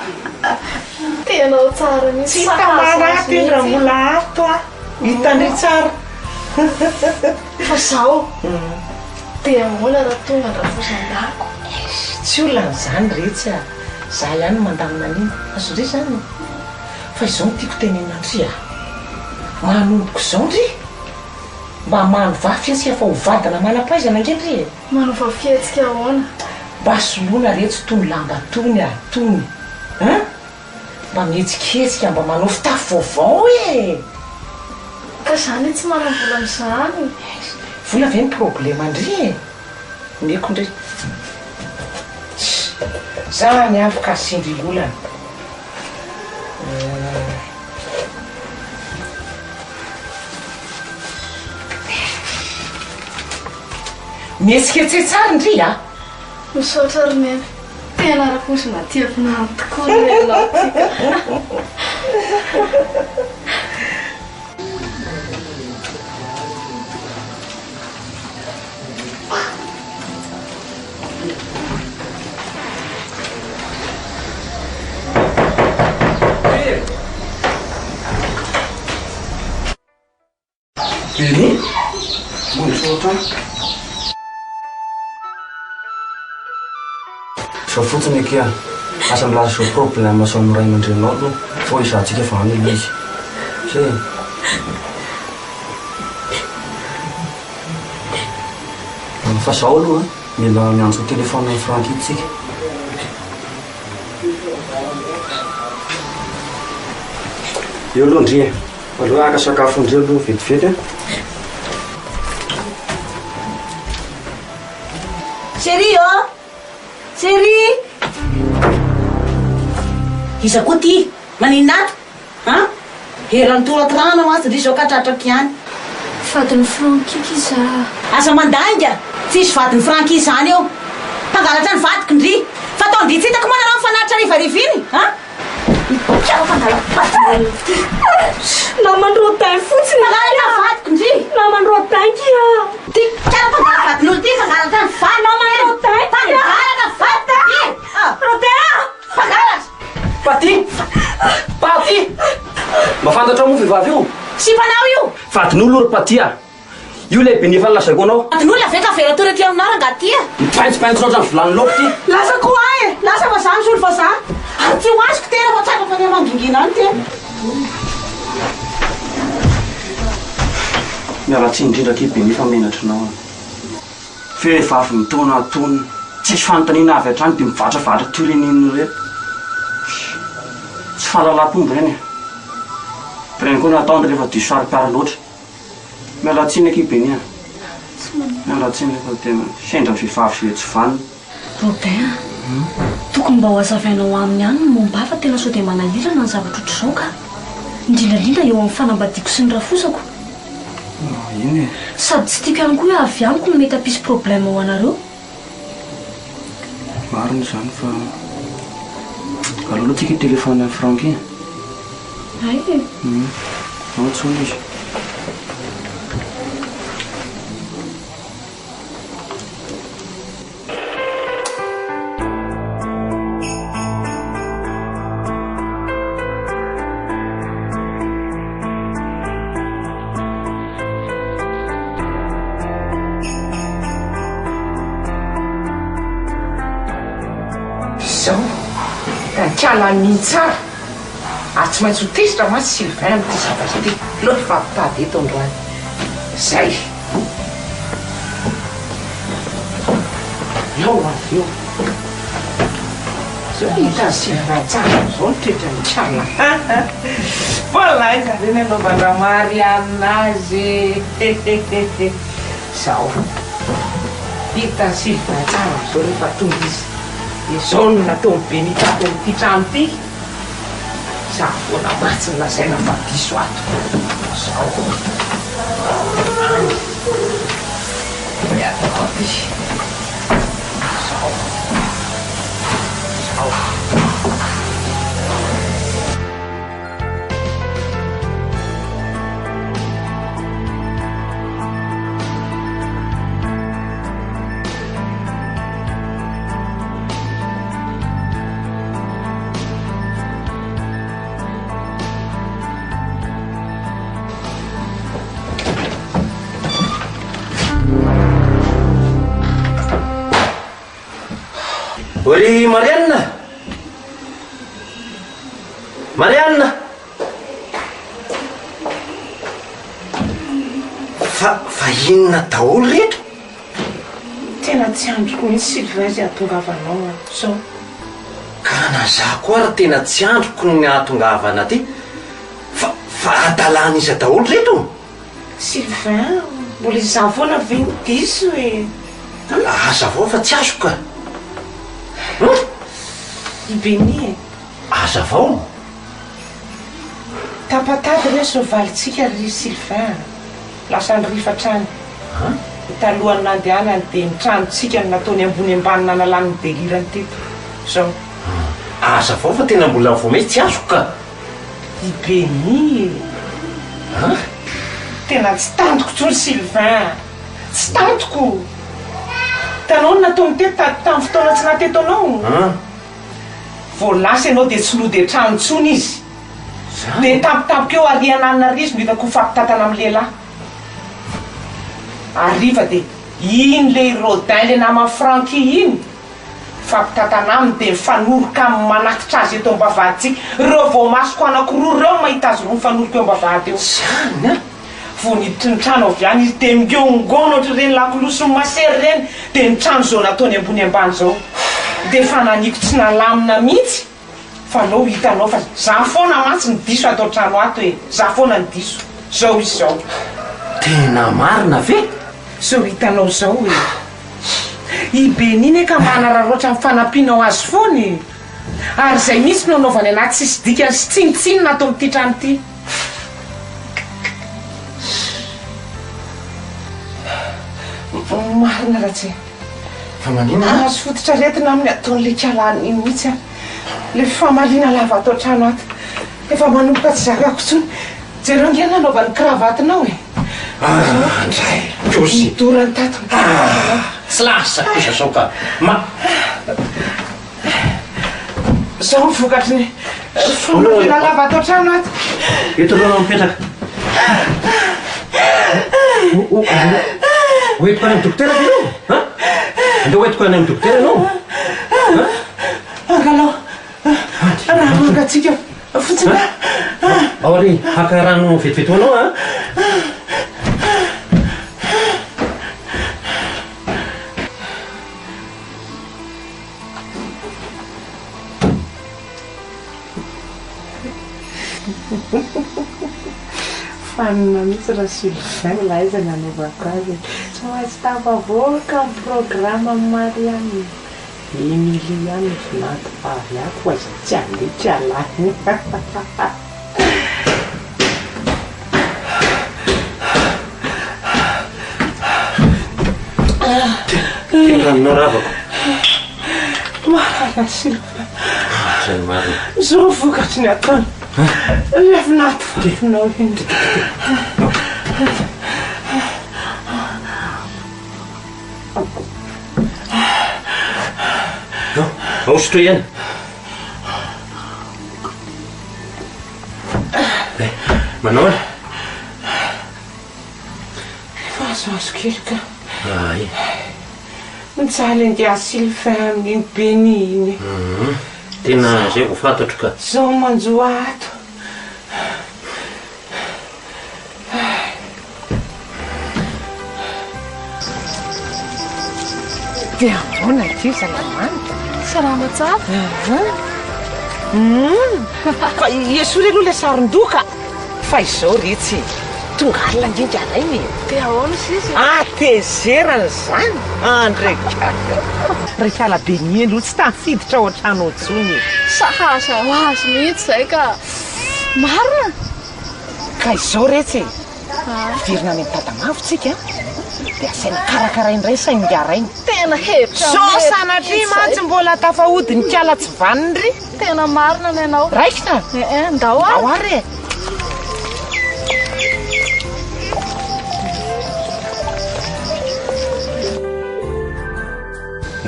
Tena ao tsara mihitsy. Tsy hita marato iny raha mbola ato a! Hitan-dry tsara. Fa zao, dia ahoana raha tonga ny rafozan-dahiko? Tsy olana izany retsy a! Za ihany no mandamina an'iny. Azon-dry izany e! Fa izao no tiako tenenina ndry a! Manomboka izao ndry mba manovà fihetsika fa ho vadina manam-pahaizana ange ndry e! Manova fihetsika ahoana? Mba soloina retsy tony lamba tony a! Tony hein! Mba mihetsiketsika mba manao fitafy vaovao e! Ka za anie tsy manam-bola amin'izany. Vola ve ny problema ndry e? Omeko ndry. Tss! Zany avy ka sindry olana. Mihetsiketseha tsara ndry a! Misaotra ry Neny. Tena rakozina tia vinany tokoa ry ianao ty ka. Béni, bonjour toi. Zao fotsiny akia, aza milaza zao problème zao amin'ny ray aman-dreninao aloha vao hizahantsika avy any ilay izy. Zay e. Fa zao aloha mila miantso téléphone an'i Francky tsika. Eo aloha ndry e. Aleo haka sakafo ndry aloha vetivety a. Chérie ô! Chérie! Iza koa ty? Maninona ato? An? Eran'ny toratorahana mantsy ndry izao ka tratrako ihany. Vadin'i Francky ki za. Aza mandainga! Tsisy vadin'i Francky izany eo! Mpangalatra ny vadiko ndry! Fa atao ndry tsy hitako moa nareo mifanaritra harivariva iny an! Mikala mpangalam-badinareo ity! Naman'i Rodin fotsiny Mpangalatra ny vadiko ndry! Naman'i Rodin ki a! Ty kala mpangalam-badin'olo ty mpangalatra ny vadiko! Naman'i Rodin ki a! Mpangalatra ny vadiko ndry! Rodin a! Mpangalatra! Paty! Paty! Mba fantatrao moa vehivavy io? Sipanao io! Vadin'olo ry Paty a! Io ilay be efa nolazaiko anao. Adin'olona ve ka vera tory aty aminao rangaha ty a? Mipaintsipaintsina ohatran'ny vilany laoka ty. Lasa koa ahy e! Lasa vazaha misolo vazaha! Ary tsy ho azoko tena fa tsapa fa miha mangingina any tena. Miala tsiny indrindra akia Benny fa menatra anao aho. Vehivavy mitaona antonona, tsisy fanontaniana avy hatrany dia mivatravatra toy ireny inona ireny. Tsy fahalalam-pomba ireny e. Ireny koa no ataony rehefa diso saro-piaro loatra. Miala tsiny akia Benny a. Miala tsiny fa tena sendra vehivavy izay tsy vanona. Robin a! Tokony mba ho hazavainao aminy ihany ny momba ahy fa tena sao dia manahirana ny zavatra ohatr'izao ka! Indrindra indrindra eo amin'ny fanambadiako sy ny rafozako. Eny e! Sady tsy tiako ihany koa hoe avy amiko no mety hampisy problème ho anareo. Marina izany fa aleo aloha tsika hi-téléphone an'i Francky e! Hay e! Ao antsoina izy. Izao, tanikala an'iny tsara ary tsy maintsy ho tezitra mantsy Sylvain amin'ity zavatra ity. Aleo hifampitady eto androany. Zay. Eo avy eo. Zao hitan'i Sylvain tsara amin'izao ny toetran'i Kala. Mbola aiza ve ny anaovan-dRamarianina azy e. Zao. Hitan'i Sylvain tsara amin'izao rehefa tonga izy. Dia zao no nataon'i Benny tato amin'ity trano ity. Za foana mantsy no lazaina fa diso ato. Zao. Any. Miaraka aty. Zao. Zao. Ry Marianne! Marianne! Fa, fa inona daholo reto? Tena tsy andriko mihitsy Sylvain izay hahatongavanao an! Zao. Ka na za koa ary tena tsy andriko ny hahatongavana aty fa fa adalan'iza daholo reto? Sylvain, mbola izaho foana ve no diso e? Hazavao fa tsy azoko ka. Hum? I Benny e. Hazavao. Tapa-tady re soavalintsika ry Sylvain a! Lasa nirifa hatrany. Ny talohan'ny nandehanany dia ny tranontsika no nataony ambony ambany nanalany ny delirany teto. Izao. Hazavao fa tena mbola voamey tsy azoko ka. I Benny e! An? Tena tsy tantiko intsony Sylvain a! Tsy tantiko! Hitanao ny nataony teto tamin'ny fotoana tsy naha teto anao? An? Vao lasa ianao dia tsy nody an-trano intsony izy. Dia tampotampoka eo ariananina ary izy no hitako mifampitantana amin'ny lehilahy. Hariva dia iny le Rodin le naman'i Francky iny mifampitantana aminy dia mifanoroka aminy manatitra azy eto am-bavahadintsika. Ireo voamasoko anankiroa ireo no mahita azy roa mifanoroka eo am-bavahady eo. Zany an! Vao niditry ny trano avy any izy dia migongona ohatr'ireny lakolosin'ny masera ireny dia ny trano izao nataony ambony ambany izao dia efa naniko tsy nalamina mihitsy fa aleo hitanao fa za foana mantsy no diso ato an-trano ato e! za foana no diso zao izy zao. Tena marina ve? Zao hitanao zao e! I Benny anie ka manararaotra ny fanampianao azy foana e! Ary izay mihitsy no anaovany anahy tsisy dikany sy tsinontsinona ato amin'ity trano ity. Marina Ratsy. Fa maninona? Azo fototr'aretina amin'ny ataon'ilay kialany iny mihitsy aho. Ilay famaliana lava ato an-trano ato. Efa manomboka tsy zakako intsony. Jereo ange ny nanaovany kravatinao e. Ah, ndray. Kosy. Nidorany tato. Ah, tsy lasa kosa zao ka. Ma. Zao ny vokatry ny famaliana lava ato an-trano ato. Eto aloha anao mipetraka. Ho entiko any amin'ny dokotera ve ianao? Ha? Andeha ho entiko any amin'ny dokotera ianao? Ha? Angalao rano mangatsiaka fotsiny ah. Ao ary haka rano vetivety ho anao ah. Fanina mihitsy ra Sylvain mbola aiza ny hanaovako azy e. Tsy maintsy tafavoaka ny programme an'i Marianne. Emilie ihany no vinanto vavy ato aiza tsy handeha tsy halahy. Ty ny ranonao ravako. Marina Sylvain. Zay ny marina. Zao vokatry ny ataony. Ilay vinanto vavinao iny. Ao sotroy ihany. Eh, manao ahoana? Efa azoazo kely ka. Ay. Mijaly angaha Sylvain amin'iny Beni iny. Mhm. Tena zay vao fantatro ka. Zao manjo ahy ato. Dia ahoana ity zava-manitra? Salama tsara. Fa esory aloha ilay saron-doha ka. Fa izao re tsy tonga alina ange ingahy e. Dia ahoana sisa? Hatezerana izany Andry gaga. Ry kala Benie aloha tsy tafiditra ao an-trano ao intsony e. Sahaza ho azy mihitsy izay ka. Marina? Ka izao retsy e, hiverina any amin'i Dadamavo tsika dia asaina karakarainy indray sain'ingahy rainy. Tena hevitra Sao mety sanatria mihitsy mantsy izay. mbola tafahody ny kala tsy vanony ry. Tena marina ny anao. Raikitra? Eh eh, ndao ary. Ndao ary e.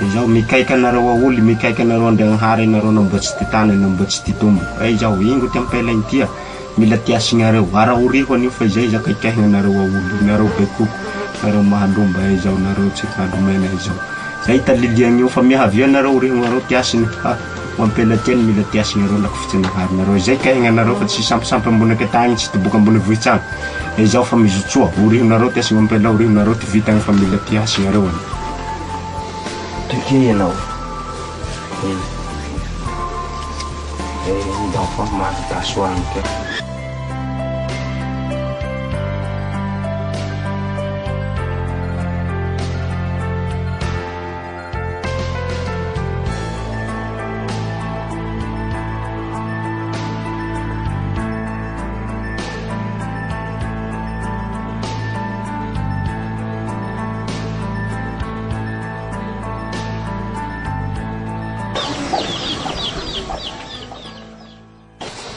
Izao mikaika anareo aoly, mikaika anareo Andriagnahary anareo namboatsy ty tany, namboatsy ty tombo. Eh izao, ingo ty ampela intia, mila tiasignareo, ara oriho anio fa izay zakaikaigna anareo aoly, nareo bekoko, nareo mahalomba, eh izao, nareo tsikalomena izao. Zay italiliagna io fa mihavia nareo orihognareo tiasigna, ha, ho ampela tia ny mila tiasignareo lakofitsinagnaharinareo. Izay kaigna anareo fa tsy sampisampy ambony aketagny, tsy toboka ambony vohitsagny. Eh izao fa mizotsoa, orihonareo tiasigna ampela, orihonareo ty vitagna fa mila tiasignareo anio. Toy ianao. Eh. Eh, ndao fa mahazo agny ka.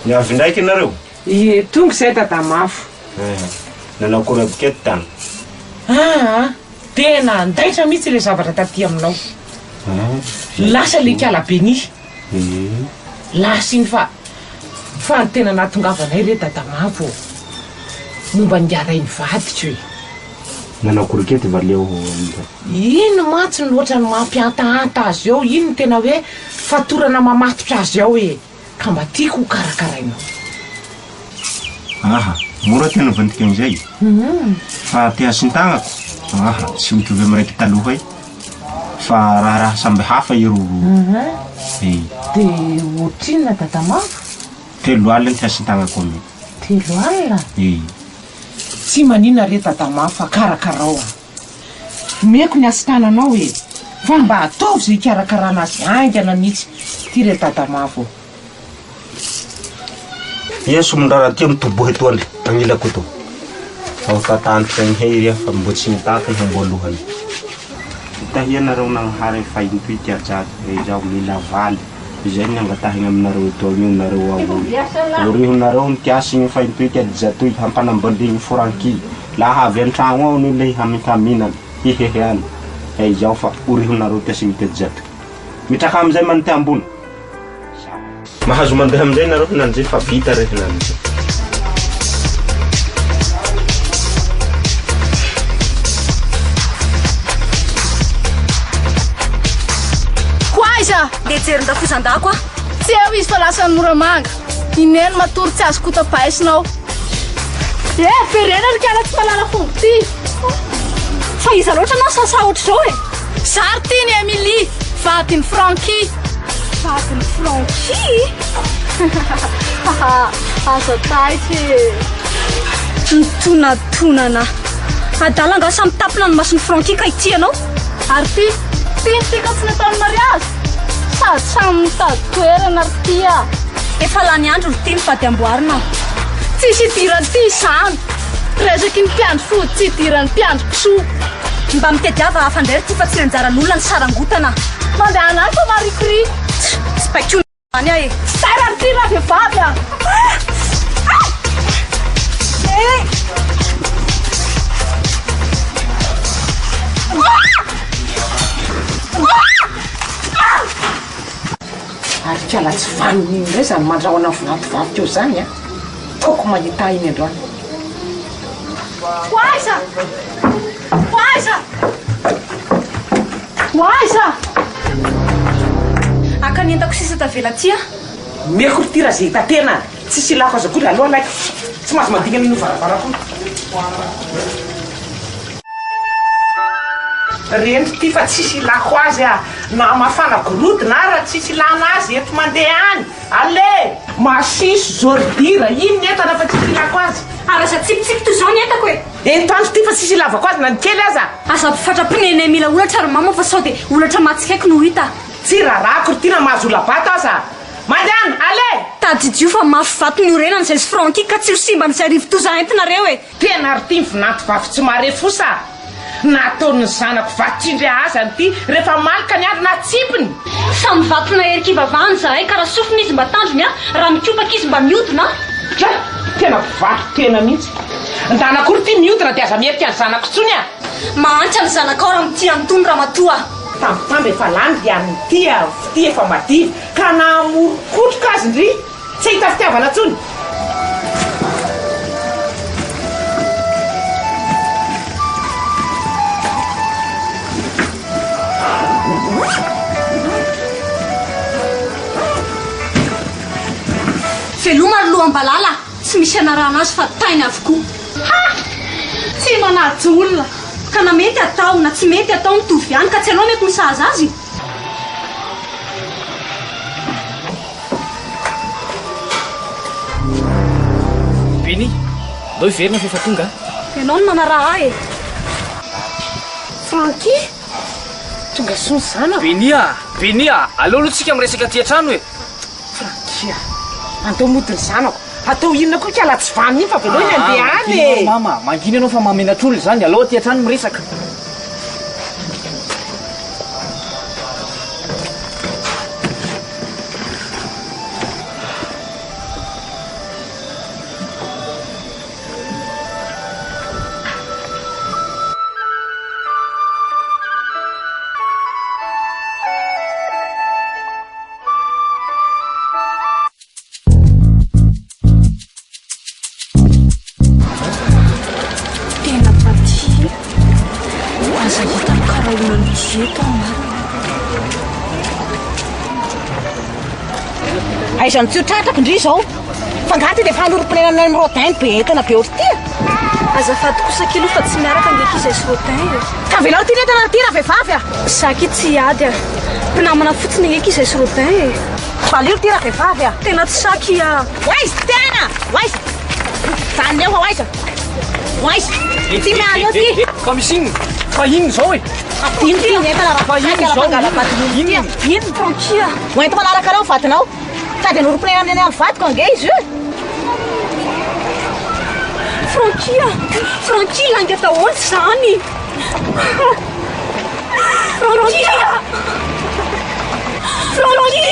Niavy indraiky nareo? Ie, tonga izay Dadamafo. Eh, nanao akory aby keto tany? Aa, tena andaitra mihitsy ilay zavatra taty aminao. Lasa ilay ikala Beni. Lasa iny fa fa ny tena nahatongavanay re Dadamavo ô. Momba ny ngarain'ny vadiko e. Nanao akory keto valeo amin'izay? Iny mantsy no ohatran'ny mampihantahanta azy eo, iny no tena hoe fatorana mamatotra azy ao e. Ka mba tiako ho karakarainao. Aha, mora ty anaovantika an'izay. Fa te hasintagnako, aha, tsy mitovy amy raiky taloha e. Fa raharaha samby hafa io ro. E. De ohatrinona Dadamavo? 30 ty hasintagnako amin'io. 30? E. Tsy maninona re Dadamavo fa karakarao a. Omeko ny hasintananao e! Fa mba ataovy izay hikarakarana azy haingana mihitsy ity re Dadamavo ô! Ia somondrara ty mitoboha eto agnilako eto. Ao tatantika ny hery fa mbo tsy nitaky ny hamboalohany. Tahianareo Nagnahary fa intoy ty ajaja izao mila valy izay ny angatahina aminareo etoagna io nareo aoly. Orihonareo ny tiasigny fa intoy ty adija toy hampanambaligny foranky. Laha avy an-tragno ao ny le haminkaminana hiheheana. E izao fa orihonareo tiasigny ty adija toy. Mitraka amizay manite ambony. Mahazo mandeha amizay nareo hinanjy fa vita re hinanjy. Ho aiza? Ndeha hijery ny rafozan-dako aho. Tsy eo izy fa lasa any Moramanga. I Neny matory tsy azoko hotapaisina ao. Eh, verena ry kala tsy mahalala fomba ity. Fa iza loatra anao sahasaha ohatr'izao e? Za ry tiany Emilie, vadin'i Francky. Vadin'i Francky? Aza taitra e. Mitonatonana. Adala angaha samy tapina ny mason'i Francky ka ity ianao? Ary ty, ty ny tiako tsy nataony mariazy. Sady samy mitady toerana ry ty a. Efa lany andro ry ty ny vady amboarina. Tsisy idiran'ny ty izany. Resaky ny mpiandry fody tsy idiran'ny mpiandry kisoa. Mba mitediava hafa indray ry ty fa tsy ny anjaran'olona ny sarangotana. Mandehana any fa marikoriko. Tsy baikoina izany aho e. Tsy taira ry ty raha vehivavy a. Ary kala tsy vanona iny indray izany mandrahona vinantovavy teo izany a! Taoko mahita ahy iny androany. Ho aiza? Ho aiza? Ho aiza? Haka ny entako sisa tavela aty aho. Omeko ry ty raha ze hita tena tsisy ilako azy akory aleo alaiko tsy mahazo mandingana an'io varavarako io. Reny ry ty fa tsisy ilako azy ah na mafana gorodona ara tsisy ilana azy eto mandeha any allez! Masiso zôridira iny ny entana fa tsisy ilako azy. Ary aza atsipitsipy toy izao ny entako e! Ento any ry ty fa tsisy ilavako azy na ny kely aza. Aza ampifatra-pinenay mila holatra ry mama fa sao dia holatra mahatsikaiky no hita. Tsy rarahako ry ty na mahazo hola-bato aza. Mandehana, allez! Tadidio fa mafy vato niorenana izay sy Francky ka tsy ho simban'izay rivo-doza entinareo e! Tena ry ty ny vinanto vavy tsy mahare fosa a! Nataon'ny zanako vato-tsindry ahazany ity rehefa maloka ny andro natsipiny! Samy vato nahery kivavahana izahay ka raha sofina izy mba tandrony a, raha mikopaka izy mba miodina a! Dra! Tena mpivaro-tena mihitsy! Ndana koa ry ty miodina dia aza miherika ny zanako intsony a! Mahantra ny zanakao raha mitia an'itony ramatoa a! Tambitamby efa lany ry an'ity a! Fitia efa madiva ka na hamoron-kotroka azy ndry tsy hahita fitiavana intsony! Veloma ry loham-balala a! Tsy misy anarahana azy fa tainy avokoa. Ha! Tsy manaja olona. Ka na mety atao na tsy mety atao mitovy ihany ka tsy aleo mety no sahaza azy? Benny, ndao hiverina fa efa tonga a. Ianao no nanaraha ahy e. Francky, tonga soa ny zanako. Benny a! Benny a! Aleo aloha tsika miresaka aty an-trano e. Francky a! Andao mody ny zanako. Atao inona koa ikala tsy vanona iny fa avelao iny handeha any e. Mangina ianao mama, mangina ianao fa mahamenatr'olona izany, aleo aty an-trano miresaka. Tena paty. Aza hita karaha olona eto marina. Aiza no tsy ho tratrako ndry izao? Fa angaha ty dia efa hanorim-ponenana any Rodin be entana be ohatry ity a? Azafady kosa kely fa tsy miaraka ange akia izay sy Rodin e. Ka avelao ity ny entana ity ravehivavy a! Za akia tsy hiady a. Mpinamana fotsiny ange akia izay sy Rodin e. Valio ity ravehivavy a! Tena tsy sahy akia a. Ho aiza tena? Ho aiza? Mijanona eo fa ho aiza? Ho aiza? Ty miala eo ty! Fa misy inona? Fa inona izao e? Adino ty ny entana raha Fa inona izao? Inona? Inona? Francky a. Ho ento manaraka anao ny vadinao. Sady hanorim-ponenana any amin'ny vadiko ange izy io e! Francky a! Francky lainga daholo izany! Francky a! Francky!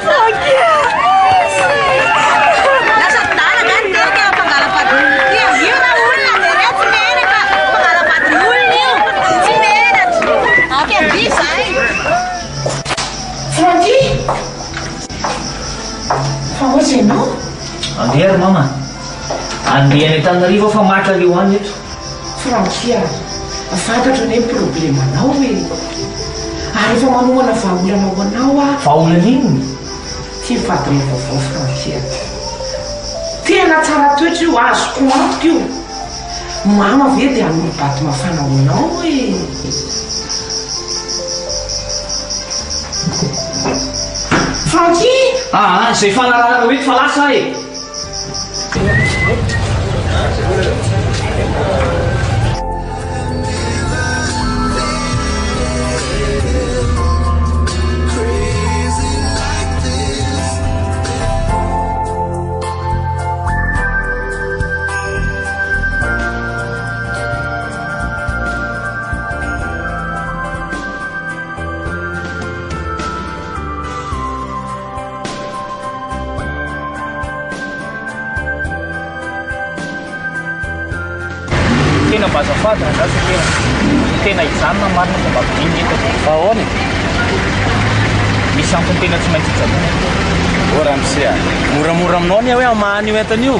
Francky a! Lasa adala nga ny teny ka mpangalam-badin'olona ity a! Io raha olona jereo tsy menatra! Mpangalam-badin'olona io! Tsy menatra! Ampy an-dry izay! Francky! Fa hoaiza ianao? Andeha ry mama. Andeha any Antananarivo aho fa maka aleo any eto. Francky a! Fantatro anie ny problemanao e! Ary efa manomana vahaolana ho anao aho. Vahaolana inona? Ity ny vadinao vaovao Francky a! Tena tsara toetra io, azoko antoka io. Mama ve dia hanolo-bato mafana ho anao e! Francky! Aa, izay fanarahana ho eto fa lasa aho e! Tena mba azafady rangahy sofera. Tena hijanona marina fa mba ampidino ny entako. Fa ahoana e? Misy antony tena tsy maintsy hijanonako. Ô ramose a! Moramora aminao anie hoe hamaha an'io entana io.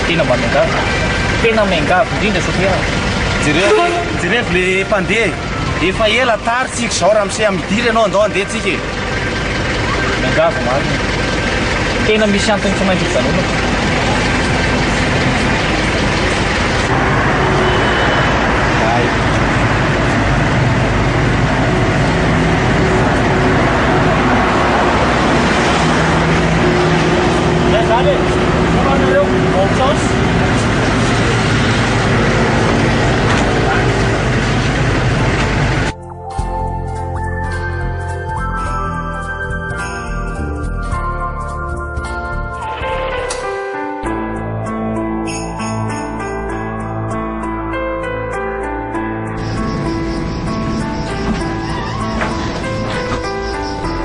Tena mba miangavy. Tena miangavy indrindra sofera. Jereo jerevo le mpandeha e! Efa ela tara tsika izao ramose a! Midira ianao andao handeha tsika e! Miangavy marina. Tena misy antony tsy maintsy hijanonako. Zay zany e! Mora nareo, bonne chance!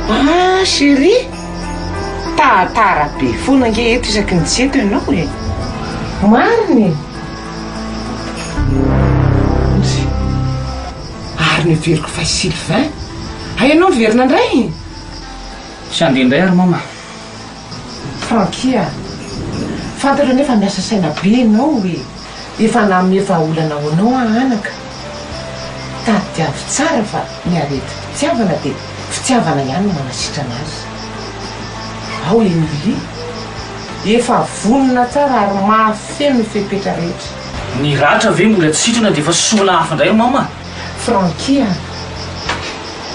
Ah chérie, tahatara be foana ange eto isaky ny tsy eto ianao e. Marina e. Ndry. Ary noheveriko fa i Sylvain. Hay ianao niverina indray? Tsy handeha indray ary mama. Francky a! Fantatro anie fa miasa saina be ianao e! Efa nanome vahaolana ho anao aho anaka. Tadiavo tsara fa ny aretim-pitiavana dia fitiavana ihany no manasitrana azy. Ao Emilie, efa vonona tsara ary mahafeno ny fepetra rehetra. Ny ratra ve mbola tsy sitrana dia efa sosohana hafa indray ry mama? Francky a!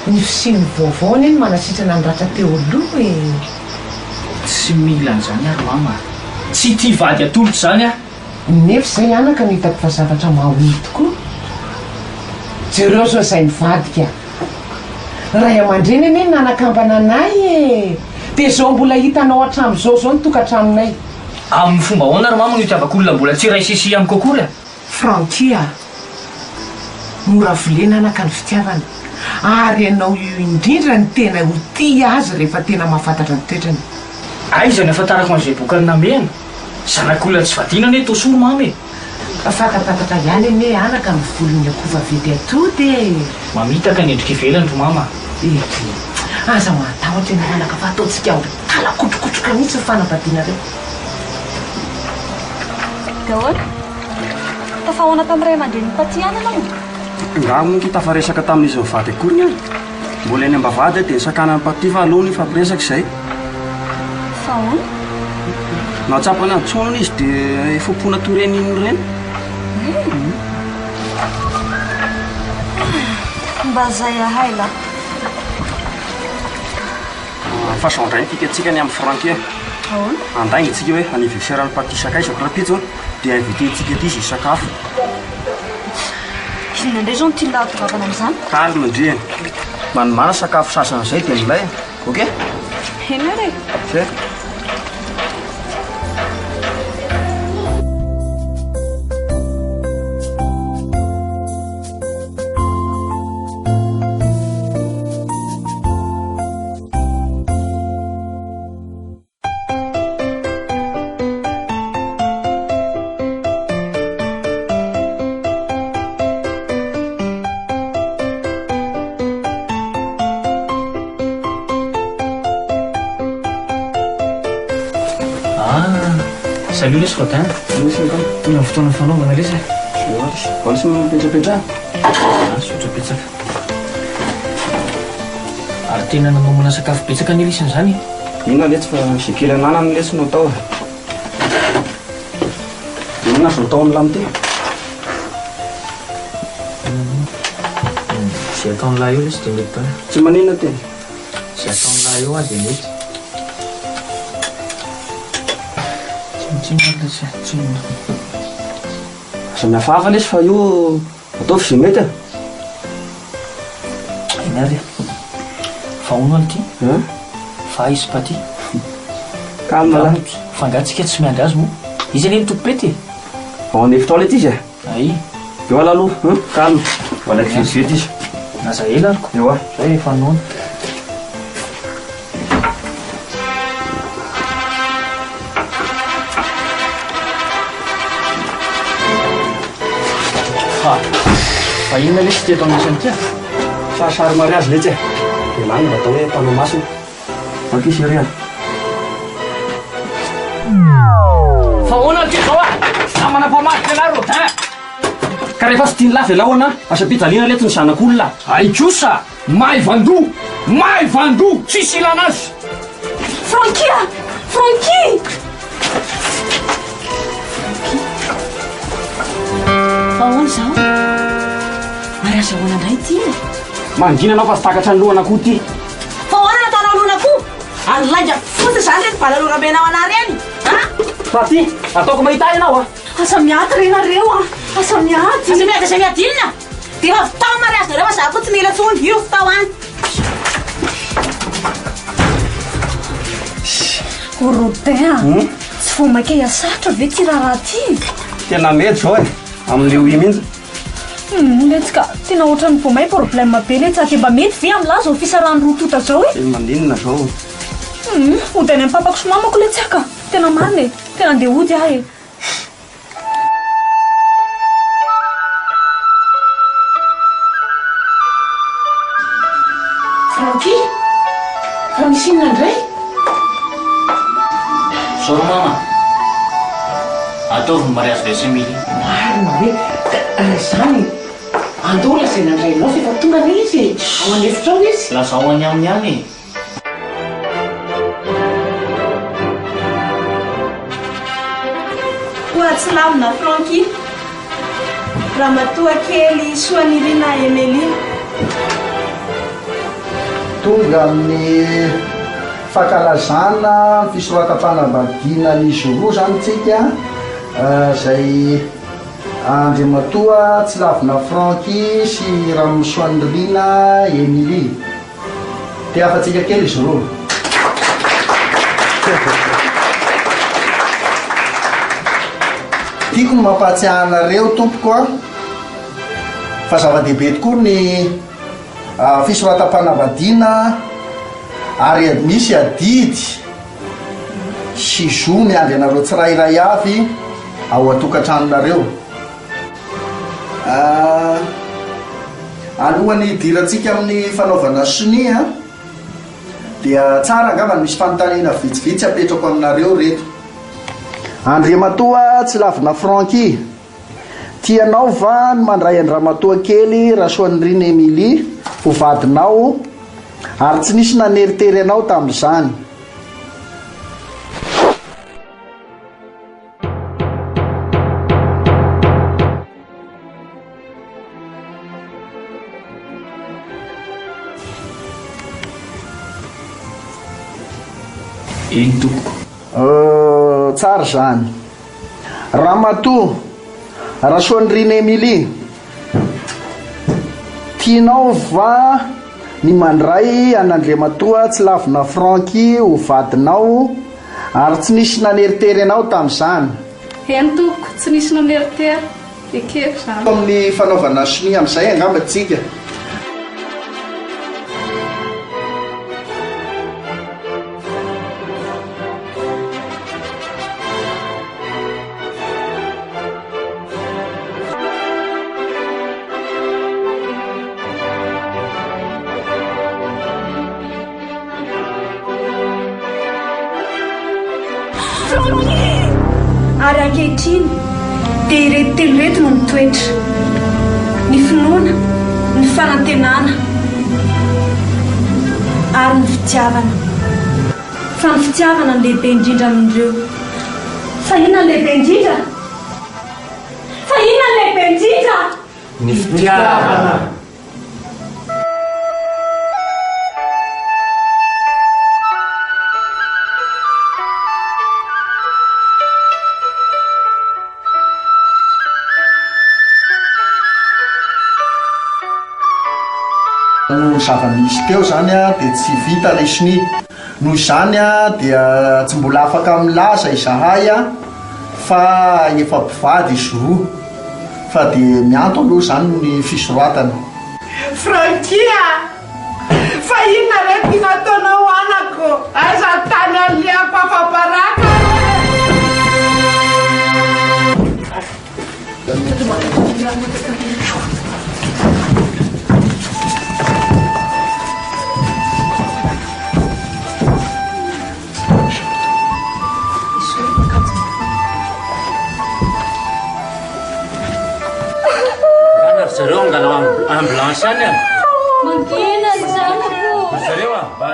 Ny fisian'ny vaovao anie no manasitrana ny ratra teo aloha e! Tsy mila an'izany aho ry mama a! Tsy tia vady atolotra izany aho! Nefa izay anaka no hitako fa zavatra mahomby tokoa. Jereo izao izay nivadika. Ray aman-dreny anie no nanakambana anay e! Dia izao mbola hitanao hatramin'izao izao ny tokantranonay. Amin'ny fomba ahoana ry mama no itiavako olona mbola tsy iray sisia amiko akory a? Francky a! Mora volena anaka ny fitiavana. Ary ianao io indrindra no tena ho tia azy rehefa tena mahafantatra ny toetrany. Aiza ny ahafantarako an'izay bokan'ny namehana? Zanak'olona tsy vadiana anie toa soa ry mama e! Fantapantatra ihany anie anaka ny volon'ny akoho vaventy atody e! Mamitaka ny endrika ivelany ry mama a! Ety, aza mahatahotra ianao anaka fa ataontsika ho talakotrokotroka mihitsy ny fanambadianareo. Dia ahoana? Tafahaona tamin'ny ray aman-drenin'i Paty ihany ianao? Nga moa nge tafaresaka tamin'izy mivady akory ny ahy? Mbola eny am-bavahady aho dia nisakanan'i Paty fa aleo nifampiresaka izay. Fa ahoana? Nahatsapa ny hadisoany hono izy dia efa ho toy ireny inona ireny. Mba zay ahay lah. Fa zao indray ny fikantsika ny amin'i Francky e. Ahoana? Andainga tsika hoe anniversaire an'i Paty sakaizako rahampitso dia invité-ntsika aty izy hisakafo. Inona indray izao no tian'i lahatongavana amin'izany? Calme ndry e. Manomàna sakafo sasany izay dia milay. Ok? Eny ary e. Ok. Ah, salut lesy Rodin. Tonga ny fotoana fanaovana lesy e. Ao lesy mipetrapetraha. Ah, misaotra betsaka. Ary tena nanomana sakafo betsaka anie lesy an'izany e. Inona letsy fa izay kely ananana lesy no atao e. Inona azo atao amin'ny lamy ty? Izay ataon'ny lahy eo lesy dia mety daholo. Tsy maninona ty. Izay ataon'ny lahy eo aho dia mety. Tsinontsinona lesy e, tsinona. Aza mihafahafa lesy fa io ataovy izay mety e. Eny ary e. Fa hono aloha ty? Fa aiza i Paty? Calme lahy. Fa angaha tsika tsy miandry azy moa? Izy anie no tompom-pety e. Ao an'efitra ao letsy izy e. Ay. Eo ala aloha, hein, calme. Alaiko vetivety izy. Aza ela ariko. Eoa. Zay efa noana. Fa, fa inona lesy ity atao misy an'ity a? Sarisary mariazy letsy e. Dia lany mba atao hoe mpanao masina. Ok chérie a. Fa ahoana ity zao a? Namana mpamadika anah Rodin. Ka rehefa tsy tian'lah ve laona, asa ampijaliana letsy ny zanak'olona. Hay kosa! Maivandoha! Maivandoha! Tsisy ilana azy! Francky a! Francky! Fa ahoana izao? Ary aza ahoana indray ity e? Mangina anao fa tsy takatra ny lohan'akoho ity. Fa ahoana no ataonao lohan'akoho? Ary lainga fotsiny izany ireny valalorambenao anah ireny a! Paty, ataoko mahita ahy ianao a! Aza miady re nareo a! Aza miady! Aza miady, aza miady inona? Dia efa vitao ny mariazinareo fa za koa tsy mila intsony, io vitao any. Oh Rodin a! Tsy vao mainka hihasarotra ve ity raharaha ity? Tena mety izao e! Amin'ilay oui mihitsy. Hum letsy ka, tena ohatran'ny vao may problème be letsy a! Dia mba mety ve amin'lah izao fisarahan'ny roa tonta izao e? Dia maninona izao? Hum, hody any amin'ny papako sy mamako letsy aho ka! Tena marina e! Tena andeha hody aho e! Francky, fa misy inona indray? Zao ry mama, ataovy ny mariage de Semily. Marina ve? Ka raha izany, andao lazaina ny rainao fa efa tonga anie izy e! Ao an'efitra ao izy. Lazao any aminy any e! Koa tsy lavina Francky, Ramatoa kely Soanirina Emeline. Tonga amin'ny fankalazana ny fisoratam-panambadiana an'izy roa izany tsika, izay Andriamatoa Tsilavina Francky sy Ramisoanirina Emilie. Te hafatsika kely izy roa. Tiako ny mampahatsiahy anareo tompoko a, fa zava-dehibe tokoa ny fisoratam-panambadiana ary misy adidy sy zo miandry anareo tsirairay avy ao an-tokantranonareo. Alohan'ny hidirantsika amin'ny fanaovana sonia dia tsara angamba ny misy fanontaniana vitsivitsy apetrako aminareo ireto. Andriamatoa Tsilavina Francky, tianao va ny mandray an-dRamatoa kely Rasoanirina Emilie ho vadinao ary tsy nisy naneritery anao tamin'izany? Eny tompoko. Euh, tsara izany. Ramatoa Rasoanirina Emilie, tianao va ny mandray an'Andriamatoa Tsilavina Francky ho vadinao Ary tsy nisy naneritery anao tamin'izany? Eny tompoko, tsy nisy naneritery. Ekeko izany. Amin'ny fanaovana sonia amin'izay angamba tsika. Ary ankehitriny dia ireto telo ireto no mitoetra, ny finoana, ny fanantenana ary ny fitiavana. Fa ny fitiavana no lehibe indrindra amin'ireo. Fa inona no lehibe indrindra? Fa inona no lehibe indrindra? Ny fitiavana. Noho ny zava-nisy teo izany dia tsy vita ilay sonia. Noho izany dia tsy mbola afaka milaza izahay fa efa mpivady izy roa. Fa dia mianto aloha izany ny fisoratana. Francky a! Fa inona re ty nataonao anako? Aiza ny tany alehako afa-baraka aho e? Ana ry zareo angalao ambulance any a. Mangina ny zanako. Ry zareo a, mba